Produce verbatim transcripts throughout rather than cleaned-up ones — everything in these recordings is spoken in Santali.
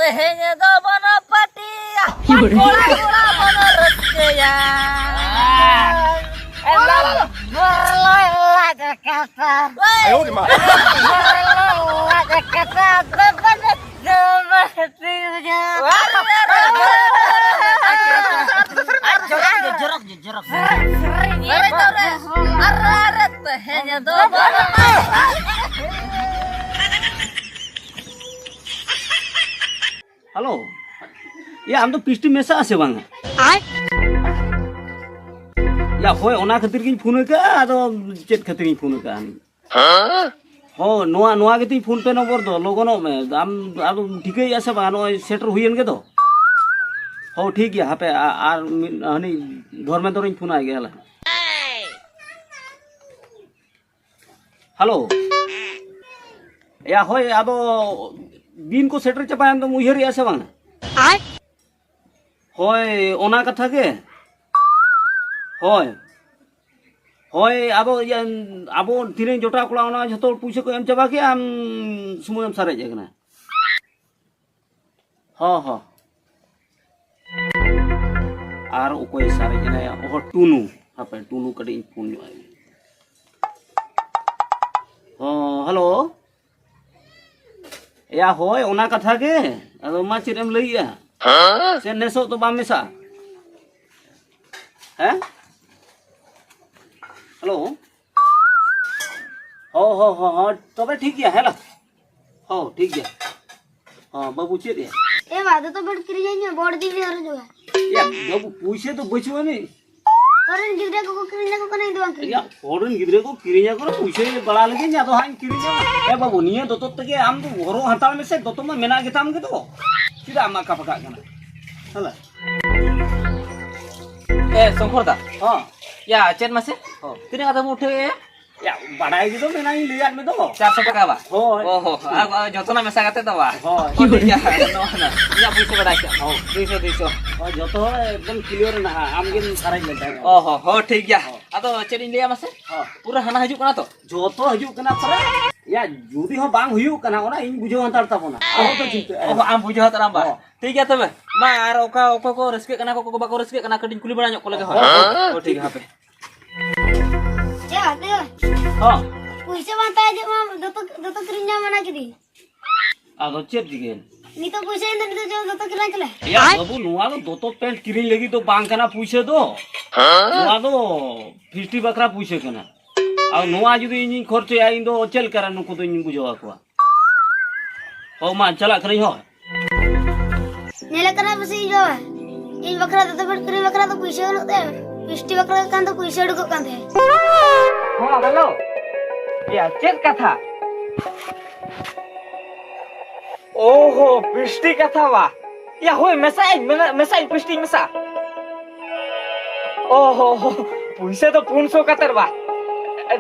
ᱛᱮᱦᱮᱧ ᱫᱚ ᱵᱚᱱ ᱯᱟᱹᱴᱤᱭᱟ, ᱠᱚᱲᱟ ᱠᱚᱲᱟ ᱵᱚᱱ ᱨᱟᱹᱥᱠᱟᱹᱭᱟ᱾ ᱵᱚᱨᱞᱚᱭ ᱞᱟᱡ ᱠᱟᱛᱟ᱾ ᱵᱚᱨᱞᱚᱭ ᱞᱟᱡ ᱠᱟᱛᱟ, ᱵᱟᱵᱟ ᱫᱚ ᱵᱟᱹᱴᱤᱭᱟ᱾ ᱡᱚᱨᱚᱠ, ᱡᱚᱨᱚᱠ, ᱡᱚᱨᱚᱠ᱾ ᱟᱨ, ᱟᱨ ᱛᱮᱦᱮᱧ ᱫᱚ ᱵᱚᱱ ᱦᱮᱞᱳ, ᱭᱟ, ᱟᱢ ᱫᱚ ᱯᱤᱥᱴᱤ ᱢᱮᱥᱟ ᱟᱥᱮ ᱵᱟᱝᱟ? ᱭᱟ, ᱦᱳᱭ, ᱚᱱᱟ ᱠᱷᱟᱹᱛᱤᱨ ᱜᱤᱧ ᱯᱷᱳᱱ ᱟᱠᱟᱫᱼᱟ᱾ ᱟᱫᱚ ᱪᱮᱫ ᱠᱷᱟᱹᱛᱤᱨᱤᱧ ᱯᱷᱳᱱ ᱟᱠᱟᱫᱼᱟ? ᱦᱚᱸ, ᱱᱚᱣᱟ, ᱱᱚᱣᱟ ᱜᱮᱛᱤᱧ ᱯᱷᱳᱱ ᱯᱮ ᱱᱚᱢᱵᱚᱨ ᱫᱚ, ᱞᱚᱜᱚᱱᱚᱜ ᱢᱮ᱾ ᱟᱢ, ᱟᱢ ᱴᱷᱤᱠᱟᱹᱭᱮᱫᱼᱟ ᱥᱮ ᱵᱟᱝ? ᱱᱚᱜᱼᱚᱭ ᱥᱮᱴᱮᱨ ᱦᱩᱭᱮᱱ ᱜᱮᱫᱚ᱾ ᱦᱚᱸ, ᱴᱷᱤᱠ ᱜᱮᱭᱟ, ᱦᱟᱯᱮ, ᱟ-, ᱟᱨ ᱢᱤᱫ, ᱦᱟᱹᱱᱤ ᱫᱷᱚᱨᱢᱮᱱᱫᱨᱚᱧ ᱯᱷᱳᱱᱟᱭ ᱜᱮ, ᱦᱮᱞᱳ᱾ ᱦᱮᱞᱳ᱾ ᱭᱟ, ᱦᱳᱭ, ᱟᱫᱚ ᱫᱤᱱ ᱠᱚ ᱥᱮᱴᱮᱨ ᱪᱟᱵᱟᱭᱮᱱ ᱫᱚᱢ ᱩᱭᱦᱟᱹᱨᱮᱜᱼᱟ ᱥᱮ ᱵᱟᱝ? ᱦᱳᱭ, ᱚᱱᱟ ᱠᱟᱛᱷᱟ ᱜᱮ᱾ ᱦᱳᱭ᱾ ᱦᱳᱭ, ᱟᱫᱚ ᱤᱭᱟᱹ, ᱟᱵᱚ ᱛᱤᱱᱟᱹᱜ ᱡᱚᱴᱟᱣ ᱠᱚᱲᱟ, ᱚᱱᱟ ᱡᱷᱚᱛᱚ ᱯᱩᱭᱥᱟᱹ ᱠᱚ ᱮᱢ ᱪᱟᱵᱟ ᱠᱮᱜᱼᱟ, ᱟᱢ ᱥᱩᱢᱩᱝ ᱮᱢ ᱥᱟᱨᱮᱡ ᱟᱠᱟᱱᱟ᱾ ᱦᱚᱸ, ᱦᱚᱸ᱾ ᱟᱨ ᱚᱠᱚᱭ ᱥᱟᱨᱮᱡ ᱮᱱᱟᱭᱟ? ᱚᱦᱚ, ᱴᱩᱱᱩ᱾ ᱦᱟᱯᱮ, ᱴᱩᱱᱩ ᱠᱟᱹᱴᱤᱡ ᱤᱧ ᱯᱷᱳᱱ ᱧᱚᱜ ᱟᱭ ᱜᱮ᱾ ᱦᱚᱸ, ᱦᱮᱞᱳ᱾ ᱮᱭᱟ, ᱦᱳᱭ, ᱚᱱᱟ ᱠᱟᱛᱷᱟ ᱜᱮ᱾ ᱟᱫᱚ ᱢᱟ, ᱪᱮᱫ ᱮᱢ ᱞᱟᱹᱭᱮᱜᱼᱟ? ᱥᱮ ᱱᱮᱥᱚᱜ ᱫᱚ ᱵᱟᱢ ᱢᱮᱥᱟᱜᱼᱟ? ᱦᱮᱸ? ᱦᱮᱞᱳ᱾ ᱦᱚᱸ, ᱦᱚᱸ, ᱦᱚᱸ, ᱦᱚᱸ, ᱛᱚᱵᱮ ᱴᱷᱤᱠ ᱜᱮᱭᱟ, ᱦᱮᱞᱳ᱾ ᱦᱚᱸ, ᱴᱷᱤᱠ ᱜᱮᱭᱟ᱾ ᱦᱚᱸ, ᱵᱟᱹᱵᱩ, ᱪᱮᱫ ᱭᱟ? ᱮ ᱵᱟ, ᱫᱚᱛᱚ ᱵᱮᱞᱴ ᱠᱤᱨᱤᱧ ᱟᱹᱧ ᱢᱮ, ᱵᱚᱲ ᱫᱤᱱ ᱨᱮ ᱦᱚᱨᱚᱜ ᱡᱚᱜᱟ᱾ ᱭᱟ, ᱵᱟᱹᱵᱩ, ᱯᱩᱭᱥᱟᱹ ᱫᱚ ᱵᱟᱹᱪᱩᱜ ᱟᱹᱱᱤᱡ᱾ ᱦᱚᱲ ᱨᱮᱱ ᱜᱤᱫᱽᱨᱟᱹ ᱠᱚᱠᱚ ᱠᱤᱨᱤᱧ ᱟᱠᱚ ᱠᱟᱱᱟ, ᱤᱧ ᱫᱚ ᱵᱟᱝ ᱠᱤᱨᱤᱧ᱾ ᱭᱟ, ᱦᱚᱲ ᱨᱮᱱ ᱜᱤᱫᱽᱨᱟᱹ ᱠᱚ ᱠᱤᱨᱤᱧ ᱟᱠᱚ ᱠᱟᱱᱟ, ᱯᱩᱭᱥᱟᱹ ᱵᱟᱲᱟ ᱞᱟᱹᱜᱤᱫ, ᱟᱫᱚ ᱦᱟᱸᱜ ᱤᱧ ᱠᱤᱨᱤᱧᱟ᱾ ᱮ ᱵᱟᱹᱵᱩ, ᱱᱤᱭᱟᱹ ᱫᱚᱛᱚ ᱛᱮᱜᱮ ᱟᱢ ᱫᱚ ᱦᱚᱨᱚᱜ ᱦᱟᱛᱟᱲ ᱢᱮᱥᱮ, ᱫᱚᱛᱚ ᱢᱟ ᱢᱮᱱᱟᱜ ᱜᱮᱛᱟᱢ ᱜᱮ ᱫᱚ᱾ ᱪᱮᱫᱟᱜ ᱮᱢ ᱟᱠᱟ ᱯᱟᱠᱟᱜ ᱠᱟᱱᱟ? ᱦᱮᱞᱳ᱾ ᱮ, ᱥᱚᱝᱠᱚᱨ ᱫᱟ᱾ ᱦᱚᱸ᱾ ᱭᱟ, ᱪᱮᱫ ᱢᱟᱥᱮ? ᱦᱚᱸ᱾ ᱛᱤᱱᱟᱹᱜ ᱠᱟᱛᱮᱢ ᱩᱴᱷᱟᱹᱣᱮᱜᱼᱟ? ᱭᱟ, ᱵᱟᱰᱟᱭ ᱜᱮ ᱫᱚ ᱢᱮᱱᱟᱜ, ᱤᱧ ᱞᱟᱹᱭᱟᱫ ᱢᱮ ᱫᱚ᱾ ᱪᱟᱨᱥᱚ ᱴᱟᱠᱟ ᱵᱟ? ᱦᱳᱭ᱾ ᱚ ᱦᱚ, ᱟᱨ, ᱟᱨ ᱡᱚᱛᱚᱱᱟᱜ ᱢᱮᱥᱟ ᱠᱟᱛᱮ ᱫᱚ ᱵᱟ? ᱦᱳᱭ᱾ ᱚ, ᱴᱷᱤᱠ ᱜᱮᱭᱟ, ᱱᱚᱣᱟ ᱱᱟ, ᱤᱧᱟᱹᱜ ᱯᱩᱭᱥᱟᱹ ᱵᱟᱰᱟᱭ ᱠᱮᱫ᱾ ᱦᱳᱭ᱾ ᱫᱩᱭᱥᱚ, ᱫᱩᱭᱥᱚ᱾ ᱦᱳᱭ, ᱡᱚᱛᱚ ᱮᱠᱫᱚᱢ ᱠᱞᱤᱭᱟᱨ ᱢᱮᱱᱟᱜᱼᱟ, ᱟᱢ ᱜᱮᱢ ᱥᱟᱨᱮᱡ ᱞᱮᱱ ᱛᱟᱦᱮᱸᱫ᱾ ᱚ ᱦᱚ, ᱦᱚ, ᱴᱷᱤᱠ ᱜᱮᱭᱟ᱾ ᱦᱳᱭ᱾ ᱟᱫᱚ ᱪᱮᱫ ᱤᱧ ᱞᱟᱹᱭᱟ ᱢᱟᱥᱮ? ᱦᱳᱭ᱾ ᱯᱩᱨᱟᱹ ᱦᱟᱱᱟ ᱦᱤᱡᱩᱜ ᱠᱟᱱᱟ ᱛᱚ? ᱡᱚᱛᱚ ᱦᱤᱡᱩᱜ ᱠᱟᱱᱟ ᱯᱩᱨᱟᱹ᱾ ᱭᱟ, ᱡᱩᱫᱤ ᱦᱚᱸ ᱵᱟᱝ ᱦᱩᱭᱩᱜ ᱠᱟᱱᱟ, ᱚᱱᱟ ᱤᱧ ᱵᱩᱡᱷᱟᱹᱣ ᱦᱟᱛᱟᱲ ᱛᱟᱵᱚᱱᱟ᱾ ᱟᱞᱚ ᱯᱮ ᱪᱤᱱᱛᱟᱹᱜᱼᱟ᱾ ᱚ, ᱟᱢ ᱵᱩᱡᱷᱟᱹᱣ ᱦᱟᱛᱟᱲᱟᱢ ᱵᱟ᱾ ᱦᱚᱸ᱾ ᱴᱷᱤᱠ ᱜᱮᱭᱟ ᱛᱚᱵᱮ᱾ ᱢᱟ, ᱟᱨ ᱚᱠᱟ, ᱚᱠᱚᱭ ᱠᱚ ᱨᱟᱹᱥᱠᱟᱹᱜ ᱠᱟᱱᱟ, ᱚᱠᱚᱭ ᱠᱚ ᱵᱟᱠᱚ ᱨᱟᱹᱥᱠᱟᱹᱜ ᱠᱟᱱᱟ, ᱠᱟᱹᱴᱤᱡ ᱠᱩᱞᱤ ᱵᱟᱲᱟ ᱧᱚᱜ ᱠᱚ ᱞᱮᱜᱮ ᱦᱳᱭ᱾ ᱦᱚᱸ᱾ ᱦᱳᱭ, ᱴᱷᱤᱠ ᱜᱮᱭᱟ, ᱦᱟᱯᱮ᱾ ᱭᱟ, ᱦᱟᱯᱮ᱾ ᱦᱚᱸ᱾ ᱯᱩᱭᱥᱟᱹ ᱵᱟᱝ ᱛᱟᱦᱮᱸ ᱡᱮ ᱢᱟ ᱫᱚᱛᱚ, ᱫᱚᱛᱚ ᱠᱤᱨᱤᱧ ᱧᱟᱢ ᱢᱟᱱᱟ ᱠᱤᱫᱤᱧ᱾ ᱟᱫᱚ ᱪᱮᱫ ᱪᱤᱠᱟᱹᱭᱮᱱ? ᱱᱤᱛᱚᱜ ᱯᱩᱭᱥᱟᱹ ᱮᱱ ᱫᱚ ᱱᱤᱛᱚᱜ ᱡᱚ-, ᱫᱚᱛᱚ ᱠᱤᱨᱤᱧ ᱪᱟᱞᱟᱜ᱾ ᱭᱟ, ᱵᱟᱹᱵᱩ, ᱱᱚᱣᱟ ᱫᱚ ᱫᱚᱛᱚ ᱯᱮᱱᱴ ᱠᱤᱨᱤᱧ ᱞᱟᱹᱜᱤᱫ ᱫᱚ ᱵᱟᱝ ᱠᱟᱱᱟ ᱯᱩᱭᱥᱟᱹ ᱫᱚ᱾ ᱦᱮᱸ? ᱱᱚᱣᱟ ᱫᱚ ᱯᱷᱤᱥᱴᱤ ᱵᱟᱠᱷᱨᱟ ᱯᱩᱭᱥᱟᱹ ᱠᱟᱱᱟ᱾ ᱟᱨ ᱱᱚᱣᱟ ᱡᱩᱫᱤ ᱤᱧᱤᱧ ᱠᱷᱚᱨᱪᱟᱭᱟ, ᱤᱧ ᱫᱚ ᱪᱮᱫ ᱞᱮᱠᱟᱨᱮ ᱱᱩᱠᱩ ᱫᱚᱧ ᱵᱩᱡᱷᱟᱹᱣ ᱟᱠᱚᱣᱟ? ᱦᱳ ᱢᱟ, ᱪᱟᱞᱟᱜ ᱠᱟᱹᱱᱟᱹᱧ ᱦᱳ᱾ ᱧᱮᱞᱮ ᱠᱟᱱᱟ ᱯᱟᱥᱮ ᱤᱧ ᱵᱟᱵᱟ, ᱤᱧ ᱵᱟᱠᱷᱨᱟ ᱫᱚᱛᱚ ᱯᱮᱱᱴ ᱠᱤᱨᱤᱧ ᱵᱟᱠᱷᱨᱟ ᱫᱚ ᱯᱩᱭᱥᱟᱹ ᱵᱟᱹᱱᱩᱜ ᱛᱟᱭᱟ, ᱯᱷᱤᱥᱴᱤ ᱵᱟᱠᱷᱨᱟ ᱠᱷᱟᱱ ᱫᱚ ᱯᱩᱭᱥᱟᱹ ᱩᱰᱩᱠᱚᱜ ᱠᱟᱱ ᱛᱟᱭᱟ᱾ ᱦᱚᱸ, ᱦᱮᱞᱳ᱾ ᱭᱟ, ᱪᱮᱫ ᱠᱟᱛᱷᱟ? ᱳᱦᱳ, ᱯᱷᱤᱥᱴᱤ ᱠᱟᱛᱷᱟ ᱵᱟ? ᱭᱟ, ᱦᱳᱭ, ᱢᱮᱥᱟᱜ ᱟᱹᱧ, ᱢᱮᱱᱟ-, ᱢᱮᱥᱟᱜ ᱟᱹᱧ, ᱯᱷᱤᱥᱴᱤᱧ ᱢᱮᱥᱟᱜᱼᱟ᱾ ᱳᱦᱳ, ᱯᱩᱭᱥᱟᱹ ᱫᱚ ᱯᱩᱱ ᱥᱚ ᱠᱟᱛᱮ ᱵᱟ?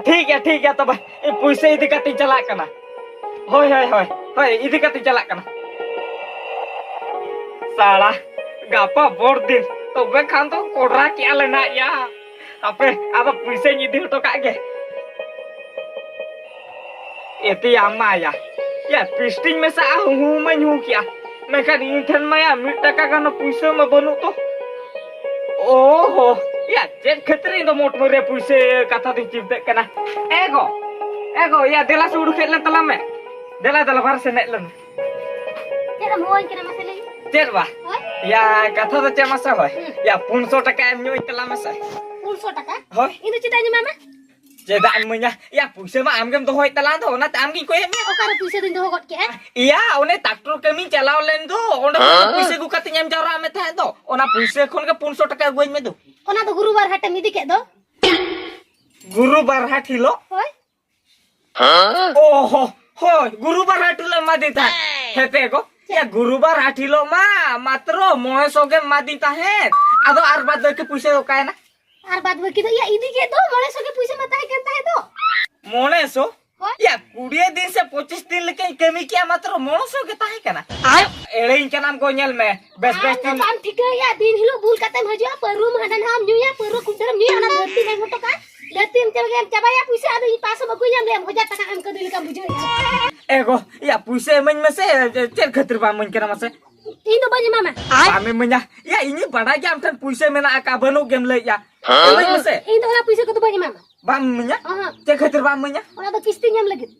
ᱴᱷᱤᱠ ᱜᱮᱭᱟ, ᱴᱷᱤᱠ ᱜᱮᱭᱟ, ᱛᱚᱵᱮ ᱤᱧ ᱯᱩᱭᱥᱟᱹ ᱤᱫᱤ ᱠᱟᱛᱮᱧ ᱪᱟᱞᱟᱜ ᱠᱟᱱᱟ᱾ ᱦᱳᱭ, ᱦᱳᱭ, ᱦᱳᱭ, ᱦᱳᱭ, ᱤᱫᱤ ᱠᱟᱛᱮᱧ ᱪᱟᱞᱟᱜ ᱠᱟᱱᱟ᱾ ᱥᱟᱲᱟ, ᱜᱟᱯᱟ ᱵᱚᱲ ᱫᱤᱱ, ᱛᱚᱵᱮ ᱠᱷᱟᱱ ᱫᱚ ᱠᱚᱰᱨᱟ ᱠᱮᱜᱼᱟ ᱞᱮ ᱱᱟᱜ ᱭᱟ᱾ ᱦᱟᱯᱮ, ᱟᱫᱚ ᱯᱩᱭᱥᱟᱹᱧ ᱤᱫᱤ ᱦᱚᱴᱚ ᱠᱟᱜ ᱜᱮ᱾ ᱮᱛᱮᱭᱟ ᱢᱟᱭᱟ, ᱭᱟ, ᱯᱤᱥᱴᱤᱧ ᱢᱮᱥᱟᱜᱼᱟ, ᱦᱩ ᱦᱩ ᱢᱟᱧ ᱦᱩ ᱠᱮᱜᱼᱟ, ᱢᱮᱱᱠᱷᱟᱱ ᱤᱧ ᱴᱷᱮᱱ ᱢᱟᱭᱟ ᱢᱤᱫ ᱴᱟᱠᱟ ᱜᱟᱱ ᱯᱩᱭᱥᱟᱹ ᱢᱟ ᱵᱟᱹᱱᱩᱜ ᱛᱚ᱾ ᱳᱦᱳ, ᱭᱟ, ᱪᱮᱫ ᱠᱷᱟᱹᱛᱤᱨ ᱤᱧ ᱫᱚ ᱢᱳᱴ ᱢᱟᱹᱨᱤᱭᱟ ᱯᱩᱭᱥᱟᱹ ᱠᱟᱛᱷᱟ ᱫᱚᱧ ᱪᱤᱱᱛᱟᱹᱜ ᱠᱟᱱᱟ? ᱮ ᱜᱚ, ᱮ ᱜᱚ, ᱭᱟ, ᱫᱮᱞᱟ ᱥᱮ ᱩᱰᱩᱠ ᱦᱮᱡ ᱞᱮᱱ ᱛᱟᱞᱟᱝ ᱢᱮ᱾ ᱫᱮᱞᱟ, ᱫᱮᱞᱟ, ᱵᱟᱦᱨᱮ ᱥᱮᱱ ᱦᱮᱡ ᱞᱮᱱ ᱢᱮ᱾ ᱪᱮᱫ ᱮᱢ ᱦᱚᱦᱚᱧ ᱠᱟᱱᱟ ᱢᱟᱥᱮ ᱞᱟᱹᱭ ᱢᱮ? ᱪᱮᱫ ᱵᱟ? ᱦᱳᱭ? ᱭᱟ, ᱠᱟᱛᱷᱟ ᱫᱚ ᱪᱮᱫ ᱢᱟᱥᱮ ᱦᱳᱭ? ᱦᱩᱸ᱾ ᱭᱟ, ᱯᱩᱱ ᱥᱚ ᱴᱟᱠᱟ ᱮᱢ ᱧᱚᱜ ᱟᱹᱧ ᱛᱟᱞᱟᱝ ᱢᱮᱥᱮ᱾ ᱯᱩᱱ ᱥᱚ ᱴᱟᱠᱟ? ᱦᱳᱭ᱾ ᱤᱧ ᱫᱚ ᱪᱮᱫᱟᱜ ᱤᱧ ᱮᱢᱟᱢᱟ? ᱪᱮᱫᱟᱜ ᱮᱢ ᱤᱢᱟᱹᱧᱟ? ᱭᱟ, ᱯᱩᱭᱥᱟᱹ ᱢᱟ ᱟᱢ ᱜᱮᱢ ᱫᱚᱦᱚᱭᱮᱫ ᱛᱟᱞᱟᱝ ᱫᱚ, ᱚᱱᱟᱛᱮ ᱟᱢ ᱜᱤᱧ ᱠᱚᱭᱮᱫ ᱢᱮᱭᱟ᱾ ᱚᱠᱟᱨᱮ ᱯᱩᱭᱥᱟᱹ ᱫᱚᱧ ᱫᱚᱦᱚ ᱜᱚᱫ ᱠᱮᱜᱼᱟ? ᱭᱟ, ᱚᱱᱮ ᱴᱨᱟᱠᱴᱚᱨ ᱠᱟᱹᱢᱤᱧ ᱪᱟᱞᱟᱣ ᱞᱮᱱ ᱫᱚ, ᱚᱸᱰᱮ ᱠᱷᱚᱱ ᱫᱚ ᱯᱩᱭᱥᱟᱹ ᱟᱹᱜᱩ ᱠᱟᱛᱮᱧ ᱮᱢ ᱡᱟᱣᱨᱟ ᱟᱫ ᱢᱮ ᱛᱟᱦᱮᱸᱫ ᱫᱚ᱾ ᱚᱱᱟ ᱯᱩᱭᱥᱟᱹ ᱠᱷᱚᱱ ᱜᱮ ᱯᱩᱱ ᱥᱚ ᱴᱟᱠᱟ ᱟᱹᱜᱩᱣᱟᱹᱧ ᱢᱮ ᱫᱩ᱾ ᱚᱱᱟ ᱫᱚ ᱜᱩᱨᱩᱵᱟᱨ ᱦᱟᱴᱮᱢ ᱤᱫᱤ ᱠᱮᱫ ᱫᱚ᱾ ᱜᱩᱨᱩᱵᱟᱨ ᱦᱟᱴ ᱦᱤᱞᱳᱜ? ᱦᱳᱭ᱾ ᱚ ᱦᱚ, ᱦᱳᱭ, ᱜᱩᱨᱩᱵᱟᱨ ᱦᱟᱴ ᱦᱤᱞᱳᱜ ᱮᱢᱟᱫᱤᱧ ᱛᱟᱦᱮᱸᱫ᱾ ᱦᱮᱸ ᱛᱮ ᱜᱚ? ᱪᱮᱫ? ᱭᱟ, ᱜᱩᱨᱩᱵᱟᱨ ᱦᱟᱴ ᱦᱤᱞᱳᱜ ᱢᱟ ᱢᱟᱛᱨᱚ ᱢᱚᱬᱮ ᱥᱚ ᱜᱮᱢ ᱮᱢᱟᱫᱤᱧ ᱛᱟᱦᱮᱸᱫ᱾ ᱟᱫᱚ ᱟᱨ ᱵᱟᱫ ᱵᱟᱹᱠᱤ ᱯᱩᱭᱥᱟᱹ ᱫᱚ ᱚᱠᱟᱭᱮᱱᱟ? ᱟᱨ ᱵᱟᱫ ᱵᱟᱹᱠᱤ ᱫᱚ, ᱭᱟ, ᱤᱫᱤ ᱠᱮᱫ ᱫᱚ, ᱢᱚᱬᱮ ᱥᱚ ᱜᱮ ᱯᱩᱭᱥᱟᱹ ᱢᱟ ᱛᱟᱦᱮᱸ ᱠᱟᱱ ᱛᱟᱦᱮᱸᱫ ᱫᱚ᱾ ᱢᱚᱬᱮ ᱥᱚ? ᱦᱳᱭ᱾ ᱭᱟ, ᱠᱩᱲᱤ ᱫᱤᱱ ᱥᱮ ᱯᱚᱸᱪᱤᱥ ᱫᱤᱱ ᱞᱮᱠᱟᱧ ᱠᱟᱹᱢᱤ ᱠᱮᱜᱼᱟ, ᱢᱟᱛᱨᱚ ᱢᱚᱬᱮ ᱥᱚ ᱜᱮ ᱛᱟᱦᱮᱸ ᱠᱟᱱᱟ᱾ ᱟᱭ᱾ ᱮᱲᱮᱧ ᱠᱟᱱᱟᱢ ᱜᱚ, ᱧᱮᱞ ᱢᱮ᱾ ᱵᱮᱥ, ᱵᱮᱥ ᱟᱢ ᱫᱚ ᱫᱤᱱ ᱵᱟᱢ ᱴᱷᱤᱠᱟᱹᱭᱟ, ᱫᱤᱱ ᱦᱤᱞᱳᱜ ᱵᱩᱞ ᱠᱟᱛᱮᱢ ᱦᱤᱡᱩᱜᱼᱟ, ᱯᱟᱹᱨᱩᱢ ᱦᱟᱸᱰᱮ ᱱᱟᱦᱟᱜ ᱮᱢ ᱧᱩᱭᱟ, ᱯᱟᱹᱨᱩ ᱠᱩᱴᱟᱹᱨᱮᱢ ᱧᱩᱭᱟ, ᱚᱱᱟ ᱫᱷᱟᱹᱨᱛᱤ ᱨᱮᱢ ᱦᱚᱴᱚ ᱠᱟᱜᱼᱟ᱾ ᱡᱟᱹᱥᱛᱤᱢ ᱪᱟᱵᱟᱭᱟ ᱯᱩᱭᱥᱟᱹ, ᱟᱫᱚ ᱤᱧ ᱯᱟᱸᱪᱥᱚ ᱵᱟᱠᱚ ᱧᱟᱢ ᱞᱮᱭᱟ, ᱦᱟᱡᱟᱨ ᱴᱟᱠᱟ ᱮᱢ ᱠᱟᱹᱫᱤᱧ ᱞᱮᱠᱟᱢ ᱵᱩᱡᱷᱟᱹᱣᱮᱫᱼᱟ᱾ ᱮ ᱜᱚ, ᱭᱟ, ᱯᱩᱭᱥᱟᱹ ᱤᱢᱟᱹᱧ ᱢᱮᱥᱮ᱾ ᱪᱮᱫ ᱠᱷᱟᱹᱛᱤᱨ ᱵᱟᱢ ᱤᱢᱟᱹᱧ ᱠᱟᱱᱟ ᱢᱟᱥᱮ? ᱤᱧ ᱫᱚ ᱵᱟᱹᱧ ᱮᱢᱟᱢᱟ᱾ ᱵᱟᱢ ᱤᱢᱟᱹᱧᱟ? ᱭᱟ, ᱤᱧᱤᱧ ᱵᱟᱰᱟᱭ ᱜᱮᱭᱟ ᱟᱢ ᱴᱷᱮᱱ ᱯᱩᱭᱥᱟᱹ ᱢᱮᱱᱟᱜ ᱟᱠᱟᱫ, ᱵᱟᱹᱱᱩᱜ ᱜᱮᱢ ᱞᱟᱹᱭᱮᱫᱼᱟ᱾ ᱤᱢᱟᱹᱧ ᱢᱮᱥᱮ᱾ ᱤᱧ ᱫᱚ ᱚᱱᱟ ᱯᱩᱭᱥᱟᱹ ᱠᱚᱫᱚ ᱵᱟᱹᱧ ᱮᱢᱟᱢᱟ᱾ ᱵᱟᱢ ᱤᱢᱟᱹᱧᱟ? ᱚᱦᱚᱸ᱾ ᱪᱮᱫ ᱠᱷᱟᱹᱛᱤᱨ ᱵᱟᱢ ᱤᱢᱟᱹᱧᱟ? ᱚᱱᱟ ᱫᱚ ᱠᱤᱥᱛᱤ ᱧᱟᱢ ᱞᱟᱹᱜᱤᱫ᱾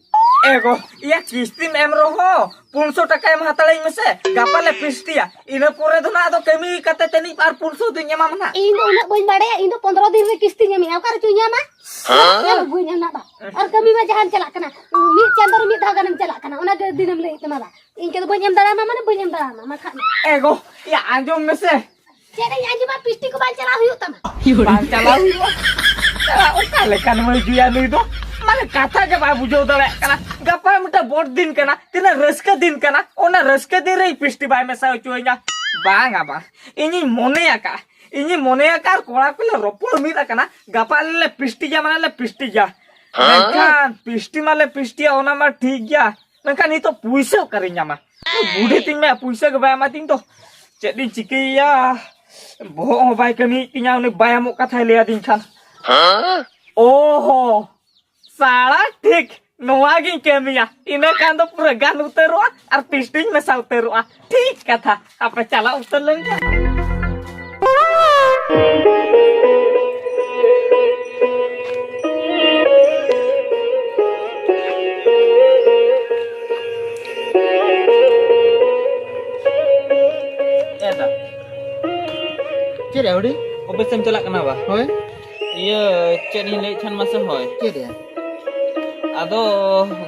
ᱮ ᱜᱚ, ᱭᱟ, ᱠᱤᱥᱛᱤᱢ ᱮᱢ ᱨᱮᱦᱚᱸ ᱯᱩᱱᱥᱚ ᱴᱟᱠᱟ ᱮᱢ ᱦᱟᱛᱟᱲᱟᱹᱧ ᱢᱮᱥᱮ, ᱜᱟᱯᱟ ᱞᱮ ᱯᱤᱥᱴᱤᱭᱟ᱾ ᱤᱱᱟᱹ ᱯᱚᱨᱮ ᱫᱚ ᱱᱟᱜ ᱟᱫᱚ ᱠᱟᱹᱢᱤ ᱠᱟᱛᱮ ᱛᱟᱹᱱᱤᱡ ᱟᱨ ᱯᱩᱱᱥᱚ ᱫᱚᱧ ᱮᱢᱟᱢᱟ ᱱᱟᱜ᱾ ᱤᱧ ᱫᱚ ᱩᱱᱟᱹᱜ ᱵᱟᱹᱧ ᱵᱟᱲᱟᱭᱟ, ᱤᱧ ᱫᱚ ᱯᱚᱱᱫᱽᱨᱚ ᱫᱤᱱ ᱨᱮ ᱠᱤᱥᱛᱤᱧ ᱮᱢᱮᱜᱼᱟ, ᱚᱠᱟ ᱨᱮᱪᱚᱧ ᱧᱟᱢᱟ? ᱦᱮᱸ? ᱧᱟᱢ ᱟᱹᱜᱩᱧ ᱦᱟᱸᱜ ᱱᱟᱜ ᱵᱟ᱾ ᱟᱨ ᱠᱟᱹᱢᱤ ᱢᱟ ᱡᱟᱦᱟᱸᱢ ᱪᱟᱞᱟᱜ ᱠᱟᱱᱟ, ᱢᱤᱫ ᱪᱟᱸᱫᱚ ᱨᱮ ᱢᱤᱫ ᱫᱷᱟᱣ ᱜᱟᱱᱮᱢ ᱪᱟᱞᱟᱜ ᱠᱟᱱᱟ, ᱚᱱᱟ ᱜᱮ ᱫᱤᱱᱮᱢ ᱞᱟᱹᱭᱮᱫ ᱛᱟᱢᱟ ᱵᱟ᱾ ᱤᱧ ᱠᱚᱫᱚ ᱵᱟᱹᱧ ᱮᱢ ᱫᱟᱲᱮᱭᱟᱢᱟ, ᱢᱟᱱᱮ ᱵᱟᱹᱧ ᱮᱢ ᱫᱟᱲᱮᱭᱟᱢᱟ, ᱢᱟ ᱠᱷᱟᱡ ᱢᱟ᱾ ᱮ ᱜᱚ, ᱭᱟ, ᱟᱸᱡᱚᱢ ᱢᱮᱥᱮ᱾ ᱪᱮᱫ ᱤᱧ ᱟᱸᱡᱚᱢᱟ, ᱯᱤᱥᱴᱤ ᱠᱚ ᱵᱟᱝ ᱪᱟᱞᱟᱣ ᱦᱩᱭᱩᱜ ᱛᱟᱢᱟ᱾ ᱵᱟᱝ ᱪᱟᱞᱟᱣ ᱦᱩᱭᱩᱜᱼᱟ? ᱮ, ᱚᱠᱟ ᱞᱮᱠᱟᱱ ᱢᱟᱹᱭᱡᱩᱭᱟ ᱱᱩᱭ ᱫᱚ? ᱢᱟᱱᱮ ᱠᱟᱛᱷᱟ ᱜᱮ ᱵᱟᱭ ᱵᱩᱡᱷᱟᱹᱣ ᱫᱟᱲᱮᱭᱟᱜ ᱠᱟᱱᱟ᱾ ᱜᱟᱯᱟ ᱢᱤᱫᱴᱟᱝ ᱵᱚᱲ ᱫᱤᱱ ᱠᱟᱱᱟ, ᱛᱤᱱᱟᱹᱜ ᱨᱟᱹᱥᱠᱟᱹ ᱫᱤᱱ ᱠᱟᱱᱟ, ᱚᱱᱟ ᱨᱟᱹᱥᱠᱟᱹ ᱫᱤᱱ ᱨᱮ ᱯᱤᱥᱴᱤ ᱵᱟᱭ ᱢᱮᱥᱟ ᱦᱚᱪᱚᱣᱟᱹᱧᱟ᱾ ᱵᱟᱝᱟ ᱵᱟᱝ, ᱤᱧᱤᱧ ᱢᱚᱱᱮ ᱟᱠᱟᱫᱼᱟ, ᱤᱧᱤᱧ ᱢᱚᱱᱮ ᱟᱠᱟᱫᱼᱟ, ᱟᱨ ᱠᱚᱲᱟ ᱠᱚᱞᱮ ᱨᱚᱯᱚᱲ ᱢᱤᱫ ᱟᱠᱟᱱᱟ, ᱜᱟᱯᱟ ᱟᱞᱮ ᱞᱮ ᱯᱤᱥᱴᱤ ᱜᱮᱭᱟ, ᱢᱟᱱᱮ ᱞᱮ ᱯᱤᱥᱴᱤ ᱜᱮᱭᱟ᱾ ᱢᱮᱱᱠᱷᱟᱱ ᱯᱤᱥᱴᱤ ᱢᱟᱞᱮ ᱯᱤᱥᱴᱤᱭᱟ, ᱚᱱᱟ ᱢᱟ ᱴᱷᱤᱠ ᱜᱮᱭᱟ, ᱢᱮᱱᱠᱷᱟᱱ ᱱᱤᱛᱚᱜ ᱯᱩᱭᱥᱟᱹ ᱚᱠᱟᱨᱮᱧ ᱧᱟᱢᱟ? ᱵᱩᱰᱷᱤ ᱛᱤᱧ ᱢᱟ ᱯᱩᱭᱥᱟᱹ ᱜᱮ ᱵᱟᱭ ᱮᱢᱟ ᱛᱤᱧ ᱫᱚ᱾ ᱪᱮᱫ ᱤᱧ ᱪᱤᱠᱟᱹᱭᱮᱭᱟ? ᱵᱚᱦᱚᱜ ᱦᱚᱸ ᱵᱟᱭ ᱠᱟᱹᱢᱤᱭᱮᱫ ᱛᱤᱧᱟ, ᱩᱱᱤ ᱵᱟᱭ ᱮᱢᱚᱜ ᱠᱟᱛᱷᱟᱭ ᱞᱟᱹᱭ ᱟᱹᱫᱤᱧ ᱠᱷᱟᱱ᱾ ᱚ ᱦᱚ, ᱥᱟᱲᱟ ᱴᱷᱤᱠ ᱱᱚᱣᱟ ᱜᱤᱧ ᱠᱟᱹᱢᱤᱭᱟ, ᱤᱱᱟᱹ ᱠᱷᱟᱱ ᱫᱚ ᱯᱩᱨᱟᱹ ᱜᱟᱱ ᱩᱛᱟᱹᱨᱚᱜᱼᱟ ᱟᱨ ᱯᱤᱥᱴᱤᱧ ᱢᱮᱥᱟ ᱩᱛᱟᱹᱨᱚᱜᱼᱟ᱾ ᱴᱷᱤᱠ ᱠᱟᱛᱷᱟ, ᱟᱯᱮ ᱪᱟᱞᱟᱣ ᱩᱛᱟᱹᱨ ᱞᱮᱱ ᱠᱷᱟᱱ᱾ ᱮ ᱫᱟ᱾ ᱪᱮᱫ ᱨᱮ ᱦᱩᱰᱤᱧ? ᱚᱯᱷᱤᱥ ᱮᱢ ᱪᱟᱞᱟᱜ ᱠᱟᱱᱟ ᱵᱟ? ᱦᱳᱭ᱾ ᱤᱭᱟᱹ, ᱪᱮᱫ ᱤᱧ ᱞᱟᱹᱭᱮᱫ ᱛᱟᱦᱮᱱ ᱢᱟᱥᱮ ᱦᱳᱭ᱾ ᱪᱮᱫ ᱨᱮ? ᱟᱫᱚ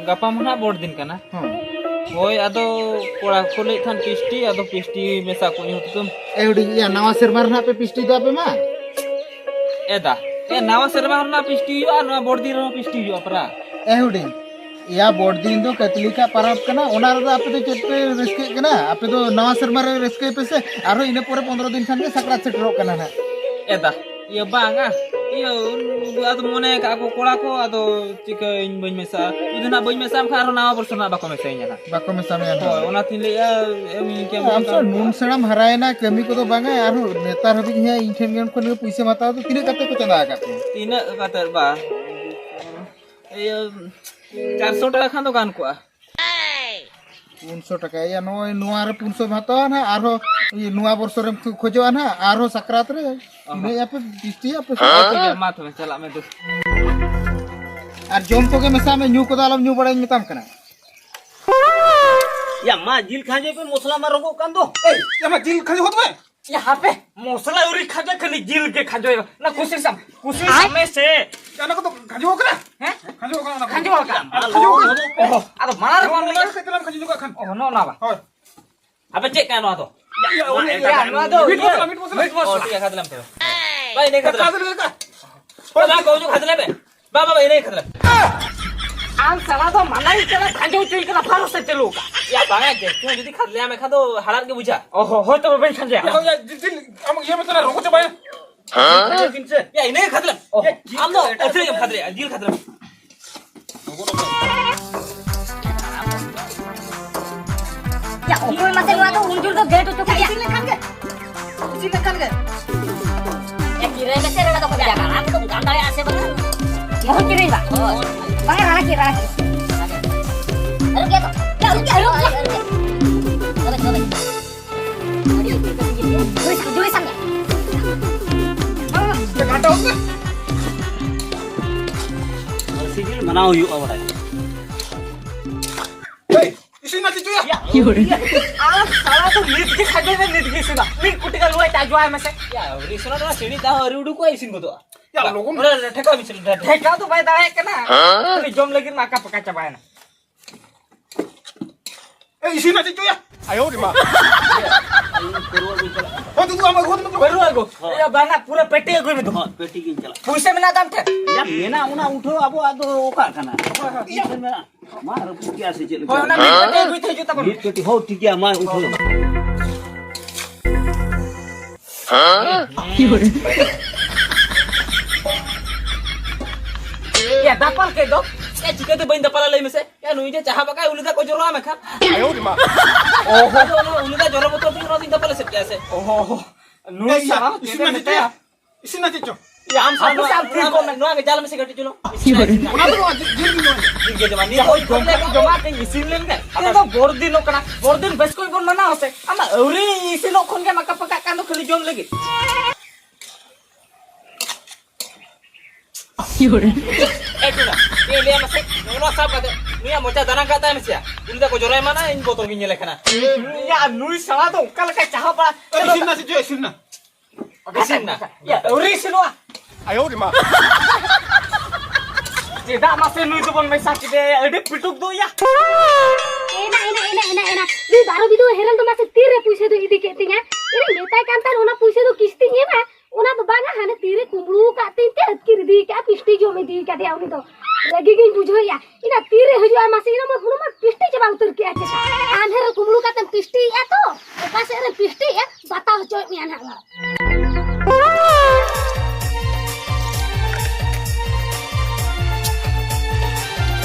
ᱜᱟᱯᱟ ᱢᱟ ᱱᱟᱦᱟᱜ ᱵᱚᱲ ᱫᱤᱱ ᱠᱟᱱᱟ᱾ ᱦᱚᱸ᱾ ᱦᱳᱭ, ᱟᱫᱚ ᱠᱚᱲᱟ ᱠᱚ ᱞᱟᱹᱭᱮᱫ ᱛᱟᱦᱮᱱ ᱯᱤᱥᱴᱤ, ᱟᱫᱚ ᱯᱤᱥᱴᱤ ᱢᱮᱥᱟ ᱠᱚ ᱧᱩ ᱛᱩᱢ᱾ ᱮ ᱦᱩᱰᱤᱧ, ᱤᱭᱟᱹ, ᱱᱟᱣᱟ ᱥᱮᱨᱢᱟ ᱨᱮ ᱱᱟᱦᱟᱜ ᱯᱮ ᱯᱤᱥᱴᱤ ᱫᱚ ᱟᱯᱮ ᱢᱟ? ᱮ ᱫᱟ, ᱮ, ᱱᱟᱣᱟ ᱥᱮᱨᱢᱟ ᱨᱮᱱᱟᱜ ᱯᱤᱥᱴᱤ ᱦᱩᱭᱩᱜᱼᱟ, ᱱᱚᱣᱟ ᱵᱚᱲ ᱫᱤᱱ ᱨᱮᱦᱚᱸ ᱯᱤᱥᱴᱤ ᱦᱩᱭᱩᱜᱼᱟ ᱯᱟᱨᱟ᱾ ᱮ ᱦᱩᱰᱤᱧ, ᱤᱭᱟ, ᱵᱚᱲ ᱫᱤᱱ ᱫᱚ ᱠᱟᱛᱷᱚᱞᱤᱠᱟᱜ ᱯᱟᱨᱟᱵᱽ ᱠᱟᱱᱟ, ᱚᱱᱟ ᱨᱮᱫᱚ ᱟᱯᱮ ᱫᱚ ᱪᱮᱫ ᱯᱮ ᱨᱟᱹᱥᱠᱟᱹᱜ ᱠᱟᱱᱟ? ᱟᱯᱮ ᱫᱚ ᱱᱟᱣᱟ ᱥᱮᱨᱢᱟ ᱨᱮ ᱨᱟᱹᱥᱠᱟᱹᱭ ᱯᱮ ᱥᱮ, ᱟᱨᱦᱚᱸ ᱤᱱᱟᱹ ᱯᱚᱨᱮ ᱯᱚᱱᱫᱽᱨᱚ ᱫᱤᱱ ᱠᱷᱟᱱ ᱜᱮ ᱥᱟᱠᱨᱟᱛ ᱥᱮᱴᱮᱨᱚᱜ ᱠᱟᱱᱟ ᱱᱟᱦᱟᱜ᱾ ᱮ ᱫᱟ, ᱤᱭᱟᱹ ᱵᱟᱝᱟ, ᱤᱭᱟᱹ, ᱟᱫᱚ ᱢᱚᱱᱮ ᱠᱟᱜ ᱠᱚ ᱠᱚᱲᱟ ᱠᱚ, ᱟᱫᱚ ᱪᱤᱠᱟᱹᱧ, ᱵᱟᱹᱧ ᱢᱮᱥᱟᱜᱼᱟ᱾ ᱡᱩᱫᱤ ᱱᱟᱜ ᱵᱟᱹᱧ ᱢᱮᱥᱟᱜᱼᱟ, ᱮᱱᱠᱷᱟᱱ ᱟᱨᱦᱚᱸ ᱱᱟᱣᱟ ᱵᱚᱨᱥᱚ ᱱᱟᱜ ᱵᱟᱠᱚ ᱢᱮᱥᱟᱧᱟ ᱱᱟᱜ᱾ ᱵᱟᱠᱚ ᱢᱮᱥᱟ ᱢᱮᱭᱟ ᱱᱟᱜ᱾ ᱦᱳᱭ, ᱚᱱᱟᱛᱤᱧ ᱞᱟᱹᱭᱮᱜᱼᱟ, ᱮᱢ ᱤᱧ ᱠᱮᱢ ᱟᱢ ᱥᱮ ᱱᱩᱱ ᱥᱮᱬᱟᱢ ᱦᱟᱨᱟᱭᱮᱱᱟ, ᱠᱟᱹᱢᱤ ᱠᱚᱫᱚ ᱵᱟᱝᱟ, ᱟᱨᱦᱚᱸ ᱱᱮᱛᱟᱨ ᱦᱟᱹᱵᱤᱡ ᱦᱮᱸ ᱤᱧ ᱴᱷᱮᱱ ᱜᱮ ᱠᱷᱚᱱ ᱜᱮ ᱯᱩᱭᱥᱟᱹᱢ ᱦᱟᱛᱟᱣ ᱫᱚ, ᱛᱤᱱᱟᱹᱜ ᱠᱟᱛᱮ ᱠᱚ ᱪᱟᱸᱫᱟ ᱟᱠᱟᱫ ᱯᱮᱭᱟ? ᱛᱤᱱᱟᱹᱜ ᱠᱟᱛᱮ ᱵᱟ? ᱤᱭᱟᱹ, ᱪᱟᱨᱥᱚ ᱴᱟᱠᱟ ᱠᱷᱟᱱ ᱫᱚ ᱜᱟᱱ ᱠᱚᱜᱼᱟ᱾ ᱯᱩᱱᱥᱚ ᱴᱟᱠᱟ᱾ ᱭᱟ, ᱱᱚᱜᱼᱚᱭ ᱱᱚᱣᱟ ᱨᱮ ᱯᱩᱱᱥᱚ ᱦᱟᱛᱟᱣᱟ ᱱᱟᱦᱟᱜ, ᱟᱨᱦᱚᱸ ᱤᱭᱟᱹ, ᱱᱚᱣᱟ ᱵᱚᱨᱥᱚ ᱨᱮᱢ ᱠᱷᱚ-, ᱠᱷᱚᱡᱚᱜᱼᱟ ᱱᱟᱦᱟᱜ, ᱟᱨᱦᱚᱸ ᱥᱟᱠᱨᱟᱛ ᱨᱮ ᱚᱦᱚᱸ᱾ ᱤᱱᱟᱹᱜ ᱟᱯᱮ ᱵᱤᱥᱴᱤ ᱟᱯᱮ ᱥᱟᱠᱨᱟᱛ ᱨᱮ᱾ ᱢᱟ ᱛᱚᱵᱮ, ᱪᱟᱞᱟᱜ ᱢᱮ ᱫᱩ᱾ ᱟᱨ ᱡᱚᱢ ᱠᱚᱜᱮ ᱢᱮᱥᱟ ᱢᱮ, ᱧᱩ ᱠᱚᱫᱚ ᱟᱞᱚᱢ ᱧᱩ ᱵᱟᱲᱟᱧ ᱢᱮᱛᱟᱢ ᱠᱟᱱᱟ᱾ ᱭᱟ, ᱢᱟ ᱡᱤᱞ ᱠᱷᱟᱸᱡᱚᱭ ᱯᱮ, ᱢᱚᱥᱞᱟ ᱢᱟ ᱨᱚᱸᱜᱚᱜ ᱠᱟᱱ ᱫᱚ᱾ ᱮᱭ, ᱭᱟ, ᱢᱟ ᱡᱤᱞ ᱠᱷᱟᱸᱡᱚ ᱦᱚᱫ ᱢᱮ᱾ ᱭᱟ, ᱦᱟᱯᱮ, ᱢᱚᱥᱞᱟ ᱟᱹᱣᱨᱤ ᱠᱷᱟᱸᱡᱚ, ᱠᱷᱟᱹᱞᱤ ᱡᱤᱞ ᱜᱮ ᱠᱷᱟᱸᱡᱚᱭ ᱢᱮ᱾ ᱚᱱᱟ ᱠᱩᱥᱤ ᱥᱟᱢ, ᱠᱩᱥᱤ ᱥᱟᱢ ᱢᱮ ᱥᱮ᱾ ᱭᱟ, ᱚᱱᱟ ᱠᱚᱫᱚ ᱠᱷᱟᱸᱡᱚ ᱠᱟᱱᱟ᱾ ᱦᱮᱸ? ᱠᱷᱟᱸᱡᱚ ᱠᱟᱱᱟ ᱚᱱᱟ ᱠᱚᱫᱚ᱾ ᱠᱷᱟᱸᱡᱚ ᱟᱠᱟᱱ᱾ ᱟᱨ ᱠᱷᱟᱸᱡᱚ ᱠᱟᱱᱟ᱾ ᱚᱦᱚ, ᱟᱫᱚ ᱢᱟᱲᱟᱝ ᱨᱮ ᱵᱟᱢ ᱞᱟᱹᱭ ᱚᱱᱟ ᱠᱟᱫᱟ᱾ ᱠᱟᱹᱡ ᱛᱟᱞᱟᱝ ᱠᱷᱟᱸᱡᱚ ᱧᱚᱜ ᱠᱟᱜ ᱠᱷᱟᱱ᱾ ᱚᱦᱚ, ᱱᱚᱜᱼᱚ ᱱᱚᱣᱟ ᱵᱟ᱾ ᱦᱳᱭ᱾ ᱟᱯᱮ ᱪᱮᱫ ᱠᱟᱱᱟ ᱱᱚᱣᱟ ᱫᱚ? ᱭᱟ, ᱚᱱᱮ ᱭᱟ, ᱱᱚᱣᱟ ᱫᱚ ᱢᱤᱴ ᱤᱭᱟᱹ, ᱢᱚᱥᱞᱟ, ᱢᱤᱴ ᱢᱚᱥᱞᱟ᱾ ᱢᱤᱴ ᱢᱚᱥᱞᱟ᱾ ᱚ, ᱴᱷᱤᱠ ᱜᱮᱭᱟ, ᱠᱷᱟᱫᱽᱞᱮᱢ ᱛᱚᱵᱮ᱾ ᱵᱟᱭ, ᱤᱱᱟᱹ ᱠᱷᱟᱫᱽᱞᱮᱢ᱾ ᱠᱷᱟᱫᱽᱞᱮ ᱞᱮᱠᱟ᱾ ᱵᱟᱵᱟ, ᱠᱚ ᱦᱤᱡᱩᱜ ᱠᱷᱟᱫᱽᱞᱮ ᱢᱮ᱾ ᱵᱟ, ᱵᱟ, ᱵᱟ, ᱤᱱᱟᱹ ᱠᱷᱟᱫᱽᱞᱮ᱾ ᱟᱢ ᱥᱟᱞᱟ ᱫᱚ ᱢᱟᱱᱟ ᱦᱩᱭᱩᱜ ᱠᱟᱱᱟ, ᱠᱷᱟᱸᱡᱚ ᱦᱚᱪᱚᱭ ᱠᱟᱱᱟ, ᱯᱷᱟᱨᱚ ᱥᱮ ᱪᱟᱹᱞᱩ ᱟᱠᱟᱫ᱾ ᱭᱟ, ᱵᱟᱝᱟ, ᱡᱮ, ᱛᱩ ᱡᱩᱫᱤ ᱠᱷᱟᱫᱽᱞᱮᱭᱟᱢ ᱮᱱᱠᱷᱟᱱ ᱫᱚ ᱦᱟᱲᱟᱜ ᱜᱮ ᱵᱩᱡᱷᱟᱹᱜᱼᱟ᱾ ᱚᱦᱚ, ᱦᱳᱭ ᱛᱚᱵᱮ ᱵᱟᱹᱧ ᱠᱷᱟᱸᱡᱚᱭᱟ᱾ ᱭᱟ, ᱭᱟ, ᱡᱤᱞ, ᱡᱤᱞ, ᱟᱢ ᱤᱭᱟᱹ ᱢᱮ ᱛᱟᱞᱟᱝ, ᱨᱚᱸᱜᱚ ᱪᱟᱵᱟᱭᱟ᱾ ᱦᱮᱸ? ᱡᱤᱞ ᱥᱮ? ᱭᱟ, ᱤᱱᱟᱹ ᱠᱷᱟᱫᱽᱞᱮᱢ᱾ ᱚᱦᱚ᱾ ᱟᱢ ᱫᱚ ᱟᱹᱛᱷᱟᱹᱲᱤ ᱜᱮᱢ ᱠᱷᱟᱫᱽᱞᱮᱭᱟ, ᱡᱤᱞ ᱠᱷᱟᱫᱽᱞᱮᱢ᱾ ᱭᱟ, ᱚᱠᱚᱭ ᱢᱟᱥᱮ ᱱᱚᱣᱟ ᱫᱚ ᱩᱱ ᱡᱳᱨ ᱫᱚ ᱜᱮᱴ ᱦᱚᱪᱚ ᱠᱮᱫᱮᱭᱟ? ᱤᱥᱤᱱ ᱞᱮᱱᱠᱷᱟᱱ ᱜᱮ᱾ ᱤᱥᱤᱱ ᱞᱮᱱᱠᱷᱟᱱ ᱜᱮ᱾ ᱮ, ᱜᱤᱨᱟᱹ ᱢᱮᱥᱮ ᱨᱮᱲᱟ ᱫᱚᱠᱚ ᱵᱷᱮᱡᱟ ᱠᱟᱜᱼᱟ᱾ ᱟᱢ ᱫᱚᱢ ᱜᱟᱱ ᱫᱟᱲᱮᱭᱟᱜᱼᱟ ᱥᱮ ᱵᱟᱝᱟ? ᱢᱚᱦᱚᱱ ᱠᱤᱨᱤᱧ ᱵᱟ᱾ ᱦᱳᱭ᱾ ᱵᱟᱝᱟ, ᱨᱟᱲᱟ ᱠᱮᱫ, ᱨᱟᱲᱟ ᱠᱮᱫ᱾ ᱟᱹᱨᱩᱵ ᱜᱮ ᱛᱚ᱾ ᱭᱟ, ᱟᱹᱨᱩᱵ ᱜᱮ, ᱟᱹᱨᱩᱵ ᱜᱮ᱾ ᱛᱚᱵᱮ, ᱛᱚᱵᱮ᱾ ᱡᱩᱲᱤ ᱥᱟᱢ, ᱡᱩᱲᱤ ᱥᱟᱢ ᱜᱮ᱾ ᱥᱤᱵᱤᱞ ᱢᱟᱱᱟᱣ ᱦᱩᱭᱩᱜᱼᱟ, ᱵᱟᱲᱟᱭ᱾ ᱮᱭ, ᱤᱥᱤᱱ ᱱᱟ ᱪᱤᱪᱩᱭᱟ᱾ ᱟᱢ ᱥᱟᱞᱟ ᱫᱚ ᱱᱤᱛ ᱜᱮ ᱥᱟᱡᱟᱣ ᱢᱮ, ᱱᱤᱛ ᱜᱮ ᱤᱥᱤᱱᱟ᱾ ᱢᱤᱫ ᱠᱩᱴᱤ ᱜᱟᱱ ᱞᱩᱣᱟᱭ ᱪᱟ ᱡᱚᱣᱟᱭ ᱢᱮᱥᱮ᱾ ᱭᱟ, ᱨᱤᱥᱚᱱᱟ ᱫᱚ ᱥᱤᱲᱤ ᱫᱟᱜ ᱦᱚᱸ ᱟᱹᱣᱨᱤ ᱩᱰᱩᱠᱚᱜᱼᱟ, ᱤᱥᱤᱱ ᱜᱚᱫᱚᱜᱼᱟ᱾ ᱭᱟ, ᱞᱚᱜᱚᱱ᱾ ᱚᱱᱟ ᱴᱷᱮᱠᱟᱣ ᱢᱮᱥᱮ, ᱴᱷᱮᱠᱟᱣ᱾ ᱴᱷᱮᱠᱟᱣ ᱫᱚ ᱵᱟᱭ ᱫᱟᱲᱮᱭᱟᱜ ᱠᱟᱱᱟ᱾ ᱦᱮᱸ? ᱩᱱᱤ ᱡᱚᱢ ᱞᱟᱹᱜᱤᱫ ᱢᱟ ᱟᱠᱟ ᱯᱟᱠᱟ ᱪᱟᱵᱟᱭᱮᱱᱟ᱾ ᱮ, ᱤᱥᱤᱱ ᱟᱹᱰᱤ ᱪᱚᱭᱟ᱾ ᱟᱭᱳ ᱨᱮ ᱢᱟ᱾ ᱦᱚᱸ, ᱫᱩᱫᱩ, ᱟᱢ ᱟᱹᱜᱩ ᱦᱚᱫ ᱢᱮ᱾ ᱵᱟᱹᱨᱩ ᱟᱹᱜᱩ᱾ ᱦᱳᱭ᱾ ᱮᱭᱟ, ᱵᱟᱱᱟ ᱯᱩᱨᱟᱹ ᱯᱮᱴᱤ ᱟᱹᱜᱩᱭ ᱢᱮ ᱫᱩ᱾ ᱦᱚᱸ, ᱯᱮᱴᱤ ᱜᱤᱧ ᱪᱟᱞᱟᱜ᱾ ᱯᱩᱭᱥᱟᱹ ᱢᱮᱱᱟᱜ ᱛᱟᱢ ᱴᱷᱮᱱ? ᱭᱟ, ᱢᱮᱱᱟᱜ, ᱚᱱᱟ ᱩᱴᱷᱟᱹᱣ ᱟᱵᱚᱣᱟᱜ ᱫᱚ ᱚᱠᱟ ᱠᱟᱱᱟ? ᱦᱳᱭ, ᱦᱳᱭ᱾ ᱤᱭᱟᱹ ᱢᱮᱱᱟᱜ᱾ ᱢᱟ ᱨᱟᱹᱯᱩᱫ ᱜᱮᱭᱟ ᱥᱮ ᱪᱮᱫ ᱞᱮᱠᱟ? ᱦᱳᱭ, ᱚᱱᱟ ᱢᱤᱫ ᱯᱮᱴᱤ ᱟᱹᱜᱩᱭ ᱛᱮ ᱦᱤᱡᱩᱜ ᱛᱟᱵᱚᱱ ᱢᱮ᱾ ᱢᱤᱫ ᱯᱮᱴᱤ, ᱦᱚᱸ, ᱴᱷᱤᱠ ᱜᱮᱭᱟ, ᱢᱟ ᱩᱴᱷᱟᱹᱣ᱾ ᱫᱟᱯᱟᱞ ᱠᱮᱫ ᱫᱚ᱾ ᱮ, ᱪᱤᱠᱟᱹᱛᱮ ᱵᱟᱹᱧ ᱫᱟᱯᱟᱞᱟ ᱞᱟᱹᱭ ᱢᱮᱥᱮ? ᱮ, ᱱᱩᱭ ᱡᱮ ᱪᱟᱦᱟ ᱵᱟᱠᱟᱭ ᱩᱞᱤᱫᱟ ᱠᱚ ᱡᱚᱨᱚᱜᱼᱟ ᱢᱮᱱᱠᱷᱟᱱ᱾ ᱟᱭᱳ ᱨᱮ ᱢᱟ᱾ ᱚᱦᱚ᱾ ᱟᱫᱚ ᱚᱱᱟ ᱩᱞᱤᱫᱟ ᱡᱚᱨᱚ ᱵᱚᱛᱚᱨ ᱛᱮᱜᱮ ᱱᱚᱣᱟ ᱫᱚᱧ ᱫᱟᱯᱟᱞ ᱮᱥᱮᱫ ᱠᱮᱜᱼᱟ ᱥᱮ᱾ ᱚᱦᱚ᱾ ᱱᱩᱭ ᱮᱭ ᱭᱟ, ᱥᱟᱶ ᱤᱥᱤᱱ ᱪᱮᱫ ᱱᱟ ᱮᱢ ᱪᱮᱫ ᱢᱮᱛᱟᱭᱟ? ᱭᱟ? ᱤᱥᱤᱱ ᱱᱟ ᱪᱮᱫ ᱪᱚ? ᱭᱟ, ᱟᱢ ᱥᱟᱶ ᱟᱯᱮ ᱱᱚᱣᱟ, ᱥᱟᱶ ᱛᱷᱤᱨ ᱱᱚᱣᱟ, ᱠᱚᱜ ᱢᱮ᱾ ᱱᱚᱣᱟ ᱜᱮ ᱡᱟᱞ ᱢᱮᱥᱮ ᱠᱟᱹᱴᱤᱡ ᱪᱩᱞᱩᱝ᱾ ᱤᱥᱤᱱ ᱱᱟ, ᱤᱥᱤᱱ ᱱᱟ᱾ ᱚᱱᱟ ᱫᱚ ᱵᱟᱝ, ᱡᱤᱞ, ᱡᱤᱞ ᱜᱮ ᱡᱚᱢᱟ᱾ ᱡᱤᱞ ᱜᱮ ᱡᱚᱢᱟ᱾ ᱡᱚᱢᱟ ᱠᱟᱹᱧ ᱤᱥᱤᱱ ᱞᱮᱱ ᱜᱮ᱾ ᱛᱮᱦᱮᱧ ᱫᱚ ᱵᱚᱲ ᱫᱤᱱᱚᱜ ᱠᱟᱱᱟ᱾ ᱵᱚᱲ ᱫᱤᱱ ᱵᱮᱥ ᱠᱚᱡ ᱵᱚᱱ ᱢᱟᱱᱟᱣᱟ ᱥᱮ? ᱟᱢᱟᱜ ᱟᱹᱣᱨᱤ ᱤᱥᱤᱱᱚᱜ ᱠᱷᱚᱱ ᱜᱮ ᱢᱟᱠᱟ ᱯᱟᱠᱟᱜ ᱠᱟᱱ ᱫᱚ ᱠᱷᱟᱹᱞᱤ ᱡᱚᱢ ᱞᱟᱹᱜᱤᱫ᱾ ᱮ ᱴᱩᱱᱟ, ᱪᱮᱫ ᱤᱧ ᱞᱟᱹᱭᱟ ᱢᱟᱥᱮ? ᱱᱚᱜᱼᱚ ᱱᱚᱣᱟ ᱥᱟᱵ ᱠᱟᱛᱮ ᱱᱩᱭᱟᱜ ᱢᱚᱪᱟ ᱫᱟᱱᱟᱝ ᱠᱟᱜ ᱛᱟᱭ ᱢᱮᱥᱮ᱾ ᱩᱱᱤ ᱫᱚ ᱠᱚ ᱡᱚᱨᱟᱭ ᱢᱟᱱᱟ, ᱤᱧ ᱵᱚᱛᱚᱨ ᱜᱤᱧ ᱧᱮᱞᱮ ᱠᱟᱱᱟ᱾ ᱭᱟ, ᱱᱩᱭ ᱥᱟᱞᱟ ᱫᱚ ᱚᱠᱟ ᱞᱮᱠᱟᱭ ᱪᱟᱦᱟᱣ ᱵᱟᱲᱟ? ᱮ, ᱤᱥᱤᱱ ᱱᱟ ᱥᱮ ᱪᱚ, ᱤᱥᱤᱱ ᱱᱟ᱾ ᱤᱥᱤᱱ ᱱᱟ᱾ ᱭᱟ, ᱟᱹᱣᱨᱤ ᱤᱥᱤᱱᱚᱜᱼᱟ᱾ ᱟᱭᱳ ᱨᱮ ᱢᱟ᱾ ᱪᱮᱫᱟᱜ ᱢᱟᱥᱮ ᱱᱩᱭ ᱫᱚᱵᱚᱱ ᱢᱮᱥᱟ ᱠᱮᱫᱮᱭᱟ? ᱟᱹᱰᱤ ᱯᱤᱴᱩᱠ ᱫᱚ ᱭᱟ᱾ ᱮᱱᱟ, ᱮᱱᱟ, ᱮᱱᱟ, ᱮᱱᱟ, ᱮᱱᱟ᱾ ᱱᱩᱭ ᱵᱟᱨᱚ ᱵᱤᱫᱩ ᱦᱮᱨᱮᱞ ᱫᱚ ᱢᱟᱥᱮ ᱛᱤᱨᱮ ᱯᱩᱭᱥᱟᱹ ᱫᱚ ᱤᱫᱤ ᱠᱮᱫ ᱛᱤᱧᱟ? ᱤᱧ ᱢᱮᱛᱟᱭ ᱠᱟᱱ ᱛᱟᱦᱮᱸᱱ ᱚᱱᱟ ᱯᱩᱭᱥᱟᱹ ᱫᱚ ᱠᱤᱥᱛᱤᱧ ᱮᱢᱟ᱾ ᱚᱱᱟ ᱫᱚ ᱵᱟᱝᱟ, ᱦᱟᱱᱮ ᱛᱤᱨᱮ ᱠᱩᱢᱵᱽᱲᱩ ᱟᱠᱟᱫ ᱛᱤᱧ ᱛᱮ ᱟᱹᱛᱠᱤᱨ ᱤᱫᱤ ᱠᱟᱜᱼᱟ, ᱯᱤᱥᱴᱤ ᱡᱚᱢ ᱤᱫᱤ ᱠᱟᱫᱮᱭᱟ ᱩᱱᱤ ᱫᱚ᱾ ᱨᱟᱹᱜᱤ ᱜᱤᱧ ᱵᱩᱡᱷᱟᱹᱣᱮᱫᱼᱟ᱾ ᱤᱱᱟ ᱛᱤᱨᱮ ᱦᱤᱡᱩᱜᱼᱟ ᱢᱟᱥᱮ, ᱤᱱᱟ ᱢᱟ ᱦᱩᱲᱩ ᱢᱟ ᱯᱤᱥᱴᱤ ᱪᱟᱵᱟ ᱩᱛᱟᱹᱨ ᱠᱮᱜᱼᱟ ᱪᱮ᱾ ᱟᱢ ᱦᱮᱨᱮᱞ ᱠᱩᱢᱵᱽᱲᱩ ᱠᱟᱛᱮᱢ ᱯᱤᱥᱴᱤᱭᱮᱫᱼᱟ ᱛᱚ, ᱚᱠᱟ ᱥᱮᱫ ᱨᱮᱢ ᱯᱤᱥᱴᱤᱭᱮᱫᱼᱟ, ᱵᱟᱛᱟᱣ ᱦᱚᱪᱚᱭᱮᱫ ᱢᱮᱭᱟ ᱱᱟᱦᱟᱜ ᱚᱱᱟ᱾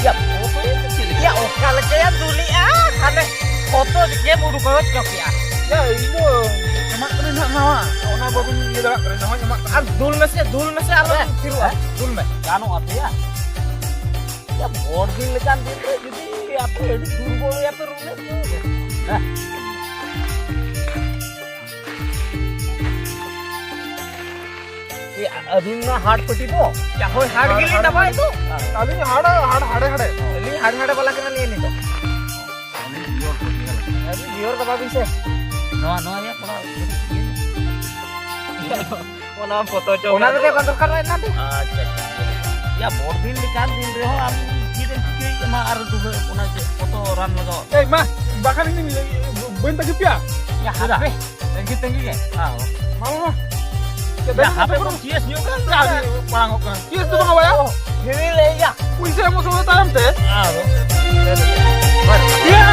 ᱭᱟ, ᱯᱷᱳᱴᱳ ᱭᱟ ᱪᱮᱫ ᱞᱮᱠᱟ? ᱭᱟ, ᱚᱠᱟ ᱞᱮᱠᱟᱭᱟ ᱫᱩᱞᱮᱜᱼᱟ, ᱦᱟᱱᱮ ᱯᱷᱳᱴᱳ ᱜᱮᱢ ᱩᱰᱩᱠ ᱦᱚᱪᱚ ᱠᱮᱜᱼᱟ᱾ ᱭᱟ, ᱤᱧ ᱫᱚ ᱮᱢᱟᱜ ᱠᱟᱹᱱᱟᱹᱧ ᱱᱟᱦᱟᱜ ᱱᱟᱣᱟ, ᱚᱱᱟ ᱵᱟᱵᱚᱱ ᱤᱭᱟᱹ ᱫᱟᱲᱮᱭᱟᱜ ᱠᱟᱱᱟ, ᱱᱟᱣᱟᱧ ᱮᱢᱟᱜ ᱠᱟᱱᱟ᱾ ᱟᱨ ᱫᱩᱞ ᱢᱮᱥᱮ, ᱫᱩᱞ ᱢᱮᱥᱮ, ᱟᱞᱚᱢ ᱦᱮᱸ? ᱛᱷᱤᱨᱚᱜᱼᱟ, ᱦᱮᱸ? ᱫᱩᱞ ᱢᱮ᱾ ᱜᱟᱱᱚᱜᱼᱟ ᱯᱮᱭᱟ? ᱭᱟ, ᱵᱚᱲ ᱫᱤᱱ ᱞᱮᱠᱟᱱ ᱫᱤᱱ ᱨᱮ ᱡᱩᱫᱤ ᱟᱯᱮ ᱟᱹᱰᱤ ᱫᱩᱨᱵᱚᱞ ᱜᱮᱭᱟ ᱯᱮ ᱨᱩᱢ ᱨᱮ, ᱦᱮᱸ? ᱮ, ᱟᱹᱵᱤᱱ ᱢᱟ ᱦᱟᱰ ᱯᱟᱹᱴᱤ ᱫᱚ᱾ ᱭᱟ, ᱦᱳᱭ, ᱦᱟᱰ ᱦᱟᱰ, ᱜᱮᱞᱤᱧ ᱦᱟᱰ ᱫᱟᱵᱟᱭ ᱢᱟᱱᱮ? ᱫᱚ᱾ ᱟᱹᱞᱤᱧ ᱦᱟᱰ, ᱦᱟᱰ, ᱦᱟᱰᱮ, ᱦᱟᱰᱮ᱾ ᱟᱹᱞᱤᱧ ᱦᱟᱰ, ᱦᱟᱰᱮ ᱵᱟᱞᱟ ᱠᱟᱱᱟᱞᱤᱧ ᱟᱹᱞᱤᱧ ᱫᱚ᱾ ᱟᱹᱞᱤᱧ ᱡᱤᱭᱚᱨ ᱫᱟᱵᱟ ᱵᱤᱱ ᱥᱮ᱾ ᱱᱚᱣᱟ, ᱱᱚᱣᱟ ᱜᱮ ᱛᱷᱚᱲᱟ ᱤᱭᱟᱹ᱾ ᱚᱱᱟ ᱯᱷᱳᱴᱳ ᱪᱚ ᱚᱱᱟ ᱨᱮᱜᱮ ᱵᱟᱝ ᱫᱚᱨᱠᱟᱨ ᱨᱮ ᱮᱱᱟ ᱫᱚ᱾ ᱟᱪᱪᱷᱟ, ᱴᱷᱤᱠ ᱜᱮᱭᱟ᱾ ᱭᱟ, ᱵᱚᱲ ᱫᱤᱱ ᱞᱮᱠᱟᱱ ᱫᱤᱱ ᱨᱮᱦᱚᱸ ᱟᱢ ᱪᱮᱫ ᱮᱢ ᱪᱤᱠᱟᱹᱭᱮᱫ ᱠᱟᱱᱟ ᱟᱨ ᱫᱩᱵᱟᱹ ᱚᱱᱟ ᱪᱮᱫ ᱯᱷᱳᱴᱳ ᱨᱟᱱ ᱞᱟᱜᱟᱣ? ᱮᱭ, ᱢᱟ, ᱵᱟᱠᱷᱟᱱ ᱤᱧ ᱵᱟᱹᱧ ᱛᱟᱹᱜᱤ ᱯᱮᱭᱟ᱾ ᱭᱟ, ᱪᱮᱫᱟᱜ? ᱦᱟᱯᱮ᱾ ᱛᱟᱺᱜᱤ, ᱛᱟᱺᱜᱤ ᱜᱮ᱾ ᱦᱮᱸ᱾ ᱢᱟ, ᱢᱟ, ᱢᱟ᱾ ᱪᱮᱫ ᱭᱟ, ᱵᱮᱱ ᱦᱟᱯᱮ ᱵᱚᱱ ᱪᱤᱭᱟᱹᱥ ᱧᱚᱜ ᱞᱮᱱ ᱜᱮ, ᱟᱹᱰᱤ ᱢᱟᱲᱟᱝ ᱚᱜ ᱠᱟᱱᱟ᱾ ᱪᱤᱭᱟᱹᱥ ᱫᱚ ᱵᱟᱝᱟ ᱵᱟᱭᱟ᱾ ᱚ, ᱦᱮᱸ, ᱞᱟᱹᱭ ᱭᱟ᱾ ᱯᱩᱭᱥᱟᱹ ᱮᱢᱚᱜ ᱥᱚᱢᱚᱭ ᱛᱟᱭᱚᱢ ᱛᱮ᱾ ᱟᱨ ᱭᱟ!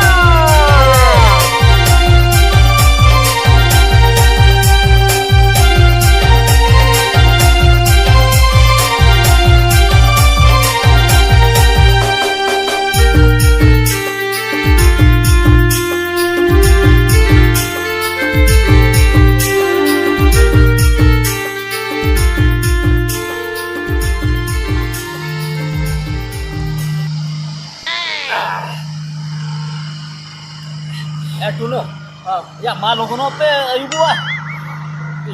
ᱮ ᱴᱩᱱᱩ, ᱦᱚᱸ᱾ ᱭᱟ, ᱢᱟ ᱞᱚᱜᱚᱱᱚᱜ ᱯᱮ, ᱟᱹᱭᱩᱵᱚᱜᱼᱟ᱾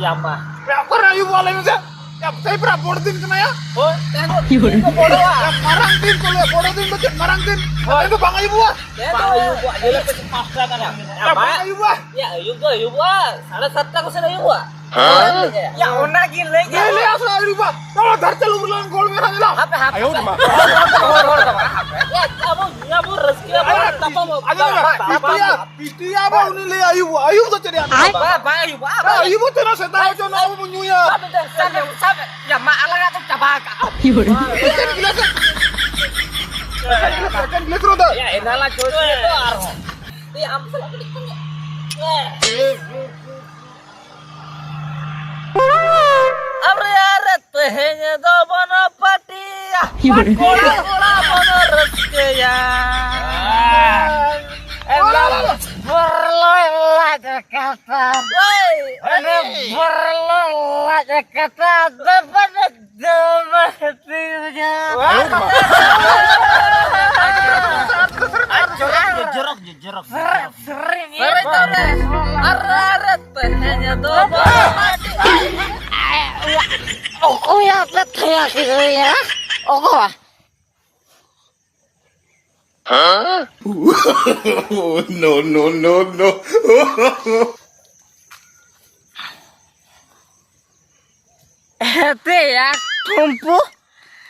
ᱭᱟ, ᱢᱟ᱾ ᱮ, ᱚᱠᱟᱨᱮ ᱟᱹᱭᱩᱵᱚᱜᱼᱟ, ᱞᱟᱹᱭ ᱢᱮᱥᱮ? ᱭᱟ, ᱛᱮᱦᱮᱧ ᱯᱮᱲᱟ ᱵᱚᱲ ᱫᱤᱱ ᱠᱟᱱᱟ, ᱭᱟ᱾ ᱦᱳᱭ, ᱛᱮᱦᱮᱧ ᱫᱚ ᱫᱤᱱ ᱫᱚ ᱵᱚᱲᱚᱜᱼᱟ᱾ ᱭᱟ, ᱢᱟᱨᱟᱝ ᱫᱤᱱ ᱠᱚ ᱞᱟᱹᱭᱟ, ᱵᱚᱲᱚ ᱫᱤᱱ ᱫᱚ ᱪᱮᱫ ᱢᱟᱨᱟᱝ ᱫᱤᱱ? ᱦᱳᱭ᱾ ᱛᱮᱦᱮᱧ ᱫᱚ ᱵᱟᱝ ᱟᱹᱭᱩᱵᱚᱜᱼᱟ? ᱛᱮᱦᱮᱧ ᱵᱟᱝ ᱫᱚ ᱟᱹᱭᱩᱵᱚᱜᱼᱟ, ᱧᱮᱞᱮ ᱯᱮ ᱥᱮ ᱯᱟᱸᱪᱴᱟ ᱠᱟᱱᱟ᱾ ᱭᱟ, ᱵᱟᱝ ᱵᱟᱝ᱾ ᱟᱹᱭᱩᱵᱚᱜᱼᱟ? ᱭᱟ, ᱟᱹᱭᱩᱵ ᱫᱚ ᱟᱹᱭᱩᱵᱚᱜᱼᱟ, ᱥᱟᱲᱮ ᱥᱟᱛᱴᱟ ᱠᱚ ᱥᱮᱫ ᱟᱹᱭᱩᱵᱚᱜᱼᱟ᱾ ᱦᱮᱸ? ᱭᱟ, ᱚᱱᱟ ᱜᱮ ᱞᱟᱹᱭ ᱜᱮ᱾ ᱞᱟᱹᱭ, ᱞᱟᱹᱭ, ᱟᱥᱟ ᱟᱹᱭᱩᱵᱟ᱾ ᱛᱟᱲᱟ ᱫᱷᱟᱨᱛᱮ ᱞᱩᱢᱩᱨ ᱞᱟᱝ ᱜᱚᱲ ᱢᱮ ᱦᱟᱸᱜ ᱞᱟ᱾ ᱦᱟᱯᱮ, ᱦᱟᱯᱮ, ᱟᱭᱳ ᱦᱟᱯᱮ᱾ ᱢᱟ᱾ ᱦᱚᱲ, ᱦᱚᱲ ᱫᱚ ᱵᱟᱝ, ᱦᱟᱯᱮ᱾ ᱭᱟ, ᱟᱵᱚ, ᱟᱵᱚ ᱨᱟᱹᱥᱠᱟᱹ, ᱟᱵᱚ ᱟᱭᱳ, ᱛᱟᱯᱟᱢ, ᱟᱭᱳ, ᱛᱟᱯᱟᱢ, ᱯᱤᱴᱤᱭᱟ᱾ ᱛᱟᱯᱟᱢ᱾ ᱯᱤᱴᱤᱭᱟ ᱵᱟ, ᱩᱱᱤ ᱞᱟᱹᱭᱟ ᱟᱹᱭᱩᱵᱚᱜᱼᱟ᱾ ᱟᱹᱭᱩᱵ ᱫᱚ ᱪᱮᱫ ᱨᱮᱭᱟᱜ ᱫᱚ ᱵᱟᱝ? ᱵᱟ-, ᱵᱟᱝ ᱟᱹᱭᱩᱵᱚᱜᱼᱟ, ᱵᱟᱝ ᱟᱹᱭᱩᱵᱚᱜᱼᱟ᱾ ᱟᱹᱭᱩᱵᱚᱜ ᱛᱮ ᱱᱟ ᱥᱮᱛᱟᱜ ᱦᱚᱪᱚ ᱱᱚᱣᱟ ᱵᱚᱱ ᱧᱩᱭᱟ᱾ ᱥᱟᱵ ᱢᱮ, ᱥᱟᱵ ᱢᱮ, ᱥᱟᱵ ᱢᱮ᱾ ᱭᱟ, ᱢᱟ, ᱟᱞᱟᱝᱟᱜ ᱫᱚ ᱪᱟᱵᱟ ᱟᱠᱟᱜᱼᱟ᱾ ᱪᱮᱫ ᱜᱤᱞᱟᱹᱥ? ᱪᱮᱫ ᱜᱤᱞᱟᱹᱥ ᱨᱚ ᱫᱟ? ᱭᱟ, ᱮᱱᱟᱞᱟ ᱪᱚᱭ ᱛᱮ ᱫᱚ ᱟᱨᱦᱚᱸ᱾ ᱮ, ᱟᱢ ᱥᱟᱞᱟᱜ ᱠᱟᱹᱴᱤᱡ ᱠᱷᱚᱱ ᱜᱮ᱾ ᱟᱨᱮ, ᱟᱨᱮ, ᱛᱮᱦᱮᱧ ᱫᱚ ᱵᱚᱱ ᱯᱟᱹᱴᱤᱭᱟ᱾ ᱠᱚᱲᱟ, ᱠᱚᱲᱟ ᱵᱚᱱ ᱨᱟᱹᱥᱠᱟᱹᱭᱟ᱾ ᱮᱠᱫᱚᱢ ᱵᱚᱨᱞᱚ ᱞᱟᱡ ᱠᱟᱴᱟ᱾ ᱳᱭ, ᱟᱨᱮ ᱵᱚᱨᱞᱚ ᱞᱟᱡ ᱠᱟᱴᱟ ᱫᱚ ᱵᱟᱹᱱᱩᱜ ᱫᱚ ᱵᱟᱹᱱᱩᱜ ᱛᱤᱧᱟ᱾ ᱟᱨ ᱡᱚᱨᱚᱠ, ᱡᱚᱨᱚᱠ, ᱡᱚᱨᱚᱠ᱾ ᱥᱮᱨᱮᱧ ᱛᱟᱵᱚᱱ ᱨᱮ᱾ ᱟᱨ, ᱟᱨ ᱛᱮᱦᱮᱧ ᱫᱚ ᱵᱟᱹᱱᱩᱜ ᱚᱠᱚᱭᱟᱜ ᱯᱮ ᱛᱷᱟᱭᱟ ᱠᱮᱫᱮᱭᱟ? ᱚᱠᱚᱭ? No, no, no, no. ᱦᱮᱸᱛᱮᱭᱟ ᱴᱷᱩᱢᱯᱩ,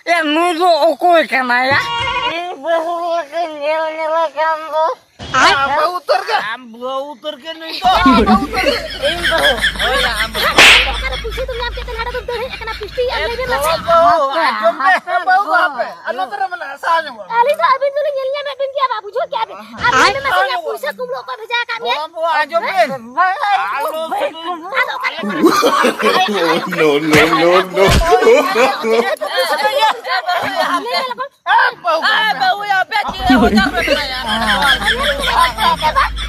ᱮ, ᱱᱩᱭ ᱫᱚ ᱚᱠᱚᱭ ᱠᱟᱱᱟᱭᱟ? ᱤᱧ ᱵᱟᱹᱦᱩ ᱞᱮᱠᱟᱧ ᱧᱮᱞ ᱧᱮᱞᱮ ᱠᱟᱱ ᱫᱚ᱾ ᱟᱢ ᱵᱟᱹᱦᱩ ᱩᱛᱟᱹᱨ ᱜᱮ᱾ ᱟᱢ ᱵᱟᱹᱦᱩ ᱩᱛᱟᱹᱨ ᱜᱮ ᱱᱩᱭ ᱫᱚ᱾ ᱟᱢ ᱵᱟᱹᱦᱩ ᱩᱛᱟᱹᱨ ᱜᱮ᱾ ᱤᱧ ᱵᱟᱹᱦᱩ᱾ ᱦᱳᱭ, ᱟᱢ ᱵᱟᱹᱦᱩ᱾ ᱚᱠᱟᱨᱮ ᱯᱩᱭᱥᱟᱹ ᱫᱚᱢ ᱧᱟᱢ ᱠᱮᱫ ᱛᱮ ᱱᱚᱰᱮ ᱫᱚᱢ ᱫᱟᱹᱲ ᱦᱮᱡ ᱟᱠᱟᱱᱟ? ᱯᱤᱥᱴᱤ ᱟᱢ ᱮ, ᱞᱟᱹᱭ ᱢᱮ ᱢᱟᱥᱮ᱾ ᱛᱚᱲᱚᱞ ᱵᱟᱹᱦᱩ, ᱟᱸᱡᱚᱢ ᱢᱮ᱾ ᱦᱟᱯᱮ ᱵᱟᱹᱦᱩ ᱜᱚ᱾ ᱦᱟᱯᱮ᱾ ᱟᱨ ᱱᱚᱛᱮ ᱨᱮ ᱢᱮᱱᱟᱜᱼᱟ, ᱥᱟᱦᱟ ᱧᱚᱜᱚᱜ ᱢᱮ᱾ ᱟᱹᱞᱤᱧ ᱫᱚ ᱟᱹᱵᱤᱱ ᱫᱚᱞᱤᱧ ᱧᱮᱞ ᱧᱟᱢᱮᱫ ᱵᱤᱱ ᱜᱮᱭᱟ, ᱵᱟᱵᱩ, ᱵᱩᱡᱷᱟᱹᱣ ᱠᱮᱜᱼᱟ ᱵᱤᱱ᱾ ᱟᱨ ᱞᱟᱹᱭ ᱢᱮ ᱢᱟᱥᱮ, ᱤᱧᱟᱹᱜ ᱯᱩᱭᱥᱟᱹ ᱠᱩᱢᱵᱽᱲᱩ ᱚᱠᱚᱭ ᱵᱷᱮᱡᱟ ᱟᱠᱟᱫ ᱢᱮᱭᱟ? ᱜᱚᱲᱚᱢ ᱵᱟᱹᱵᱩ, ᱟᱸᱡᱚᱢ ᱵᱤᱱ᱾ ᱟᱞᱚ ᱥᱩᱫᱷᱩ No, no, no, no. ᱞᱟᱹᱭ ᱢᱮ ᱞᱚᱜᱚᱱ᱾ ᱮ, ᱵᱟᱹᱦᱩ᱾ ᱮ, ᱵᱟᱹᱦᱩ, ᱟᱯᱮ ᱪᱮᱫ ᱦᱚᱸ ᱵᱟᱯᱮ ᱵᱟᱲᱟᱭᱟ?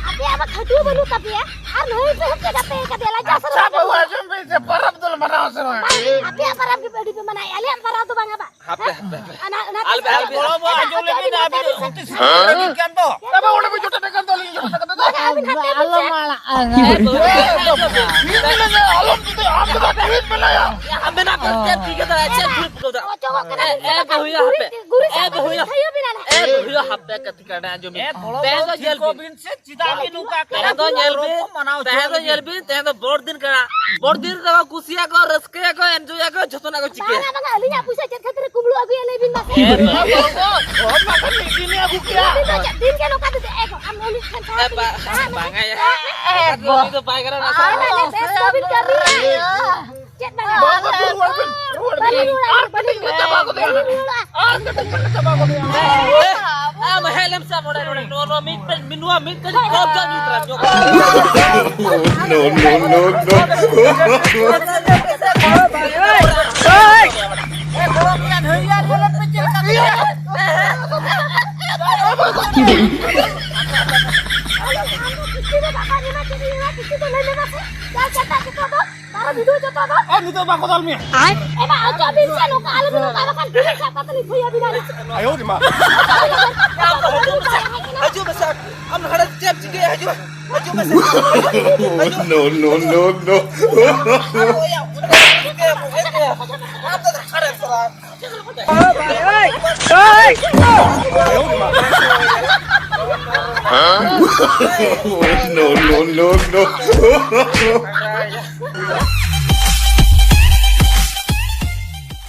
ᱟᱯᱮᱭᱟᱜ ᱢᱟ ᱠᱷᱟᱹᱴᱩᱣᱟᱹ ᱵᱟᱹᱱᱩᱜ ᱛᱟᱯᱮᱭᱟ, ᱟᱨ ᱱᱩᱭ ᱯᱮ ᱦᱮᱡ ᱠᱟᱛᱮ ᱠᱟᱫᱮᱭᱟ, ᱞᱟᱡᱟᱣ ᱥᱚᱨᱚᱢ ᱟᱪᱪᱷᱟ, ᱵᱟᱹᱦᱩ, ᱵᱟᱹᱱᱩᱜ᱾ ᱟᱸᱡᱚᱢ ᱵᱤᱱ ᱥᱮ, ᱯᱚᱨᱚᱵᱽ ᱫᱚᱞᱮ ᱢᱟᱱᱟᱣᱟ ᱥᱮ ᱵᱟᱝ? ᱵᱟᱝ, ᱟᱯᱮᱭᱟᱜ ᱯᱚᱨᱚᱵᱽ ᱜᱮ ᱟᱹᱰᱤ ᱯᱮ ᱢᱟᱱᱟᱣᱮᱫᱼᱟ, ᱟᱞᱮᱭᱟᱜ ᱯᱚᱨᱚᱵᱽ ᱫᱚ ᱵᱟᱝᱟ ᱵᱟ᱾ ᱦᱟᱯᱮ, ᱦᱮᱸ? ᱦᱟᱯᱮ, ᱦᱟᱯᱮ᱾ ᱚᱱᱟ, ᱚᱱᱟ ᱟᱞᱮ, ᱟᱞᱮ ᱜᱚᱲᱚ ᱵᱚ ᱟᱸᱡᱚᱢ ᱞᱮᱵᱤᱱ, ᱟᱹᱵᱤᱱ ᱚᱱᱛᱮ ᱥᱮᱱ ᱦᱮᱸ? ᱞᱟᱹᱜᱤᱫ ᱠᱟᱱ ᱫᱚ᱾ ᱮ ᱵᱟᱹᱵᱩ, ᱚᱸᱰᱮ ᱵᱤᱱ ᱡᱚᱴᱮᱫ ᱟᱠᱟᱱ ᱫᱚ, ᱟᱹᱞᱤᱧ ᱡᱚᱴᱮᱫ ᱟᱠᱟᱱ ᱫᱚ᱾ ᱵᱟᱝᱟ, ᱟᱹᱵᱤᱱ ᱟᱞᱚᱢ ᱟᱲᱟᱜᱼᱟ᱾ ᱟᱞᱚᱢ ᱡᱩᱫᱤ ᱟᱢ ᱫᱚ ᱴᱷᱤᱠ ᱢᱮᱱᱟᱭᱟ᱾ ᱟᱢ ᱢᱮᱱᱟᱜ ᱢᱮ, ᱪᱮᱫ ᱴᱷᱤᱠ ᱜᱮ ᱫᱟᱲᱮᱭᱟᱜᱼᱟ, ᱪᱮᱫ ᱴᱷᱤᱠ ᱜᱮ ᱫᱟᱲᱮᱭᱟᱜᱼᱟ᱾ ᱚᱪᱚᱜᱚᱜ ᱠᱟᱱᱟ᱾ ᱮ, ᱮ, ᱵᱟᱹᱦᱩᱭᱟ, ᱦᱟᱯᱮ᱾ ᱜᱩᱨᱤᱡ ᱮ, ᱵᱟᱹᱦᱩᱭᱟ᱾ ᱛᱷᱟᱭᱚ ᱵᱮᱱᱟ ᱱᱟᱦᱟᱜ᱾ ᱮ, ᱵᱟᱹᱦᱩᱭᱟ, ᱦᱟᱯᱮ ᱠᱟᱹᱴᱤᱡ ᱠᱟᱹᱴᱤᱡ ᱟᱸᱡᱚᱢ ᱢᱮ᱾ ᱛᱮᱦᱮᱧ ᱫᱚ ᱧᱮᱞ ᱵᱤᱱ᱾ ᱛᱮᱦᱮᱧ ᱫᱚ ᱧᱮᱞ ᱵᱤᱱ, ᱛᱮᱦᱮᱧ ᱫᱚ ᱵᱚᱲ ᱫᱤᱱ ᱠᱟᱱᱟ᱾ ᱵᱚᱲ ᱫᱤᱱ ᱨᱮᱫᱚ ᱠᱩᱥᱤᱭᱟᱠᱚ, ᱨᱟᱹᱥᱠᱟᱹᱭᱟᱠᱚ, ᱮᱱᱡᱚᱭᱟᱠᱚ, ᱡᱷᱚᱛᱚᱱᱟᱜ ᱠᱚ ᱪᱤᱠᱟᱹᱭᱟ᱾ ᱵᱟᱝᱟ, ᱵᱟᱝᱟ, ᱟᱹᱞᱤᱧᱟᱜ ᱯᱩᱭᱥᱟᱹ ᱪᱮᱫ ᱠᱷᱟᱹᱛᱤᱨ ᱠᱩᱢᱵᱽᱲᱩ ᱟᱹᱜᱩᱭᱟ, ᱞᱟᱹᱭ ᱵᱤᱱ ᱢᱟᱥᱮ? ᱮ, ᱵᱟᱵᱟ, ᱵᱟᱵᱟ, ᱵᱟᱵᱟ, ᱢᱤᱫ ᱫᱤᱱ ᱮ ᱟᱹᱜᱩ ᱠᱮᱭᱟ᱾ ᱟᱹᱵᱤᱱ ᱫᱚ ᱪᱮᱫ ᱫᱤᱱ ᱜᱮ ᱱᱚᱝᱠᱟ ᱫᱚ ᱪᱮᱫ ᱮ ᱜᱚ-, ᱟᱢ ᱩᱱᱤ ᱴᱷᱮᱱ ᱮ, ᱵᱟ-, ᱵᱟᱝᱟ ᱭᱟ᱾ ᱮ, ᱮ, ᱩᱱᱤ ᱫᱚ ᱵᱟᱭ ᱜᱟᱱᱚᱜᱼᱟ᱾ ᱟᱨ ᱟᱞᱮ ᱵᱮᱥ ᱵᱟᱵᱤᱱ ᱠᱟᱹᱢᱤᱭᱟ᱾ ᱪᱮᱫ ᱵᱟᱝᱟ? ᱵᱟᱵᱟ, ᱨᱩᱣᱟᱹᱲ ᱵᱮᱱ, ᱨᱩᱣᱟᱹᱲ ᱵᱮᱱ᱾ ᱵᱟᱹᱞᱤᱧ ᱨᱩᱣᱟᱹᱲᱟ, ᱟᱨ ᱵᱟᱹᱞᱤᱧ ᱠᱟᱹᱴᱤᱡ ᱨᱩᱣᱟᱹᱲᱟ᱾ ᱪᱟᱵᱟ ᱜᱚᱫ ᱞᱮᱱᱟ᱾ ᱟᱨ ᱠᱟᱹᱴᱤᱡ ᱠᱟᱹᱴᱤᱡ ᱪᱟᱵᱟ ᱜᱚᱫ ᱞᱮᱱᱟ᱾ ᱮ, ᱟᱢ ᱦᱮᱡ ᱞᱮᱢ ᱥᱮ ᱱᱚᱰᱮ, ᱱᱚᱰᱮ, ᱱᱚᱣᱟ, ᱱᱚᱣᱟ ᱢᱤᱫᱴᱮᱱ, ᱱᱚᱣᱟ ᱢᱤᱫᱴᱮᱱ ᱠᱚᱵᱽᱡᱟ ᱧᱩᱛ ᱨᱮ ᱧᱚᱜ᱾ No, no, no, no. ᱟᱨ ᱱᱤᱛᱚᱜ ᱵᱟᱠᱚ ᱫᱟᱞ ᱢᱮᱭᱟ᱾ ᱮ ᱢᱟ, ᱚᱪᱚᱜ ᱵᱤᱱ ᱥᱮ, ᱱᱚᱝᱠᱟ ᱟᱞᱚ ᱵᱤᱱ ᱱᱚᱝᱠᱟ, ᱵᱟᱠᱷᱟᱱ ᱵᱤᱱ ᱥᱟᱵ ᱠᱟᱛᱮ ᱞᱤᱧ ᱛᱷᱩᱭᱟ ᱵᱤᱱᱟ᱾ ᱟᱭᱳ ᱨᱮ ᱢᱟ᱾ ᱦᱤᱡᱩᱜ ᱢᱮᱥᱮ᱾ ᱟᱢ ᱦᱟᱲᱟᱢ ᱪᱮᱫ ᱮᱢ ᱪᱤᱠᱟᱹᱭᱟ? ᱦᱤᱡᱩᱜ ᱢᱮ᱾ ᱦᱤᱡᱩᱜ ᱢᱮᱥᱮ᱾ No, no, no, no. ᱟᱢ ᱚᱭᱟ, ᱟᱢ ᱫᱚ ᱦᱟᱲᱟᱢ ᱥᱟᱞᱟᱜ᱾ No, no, no, no.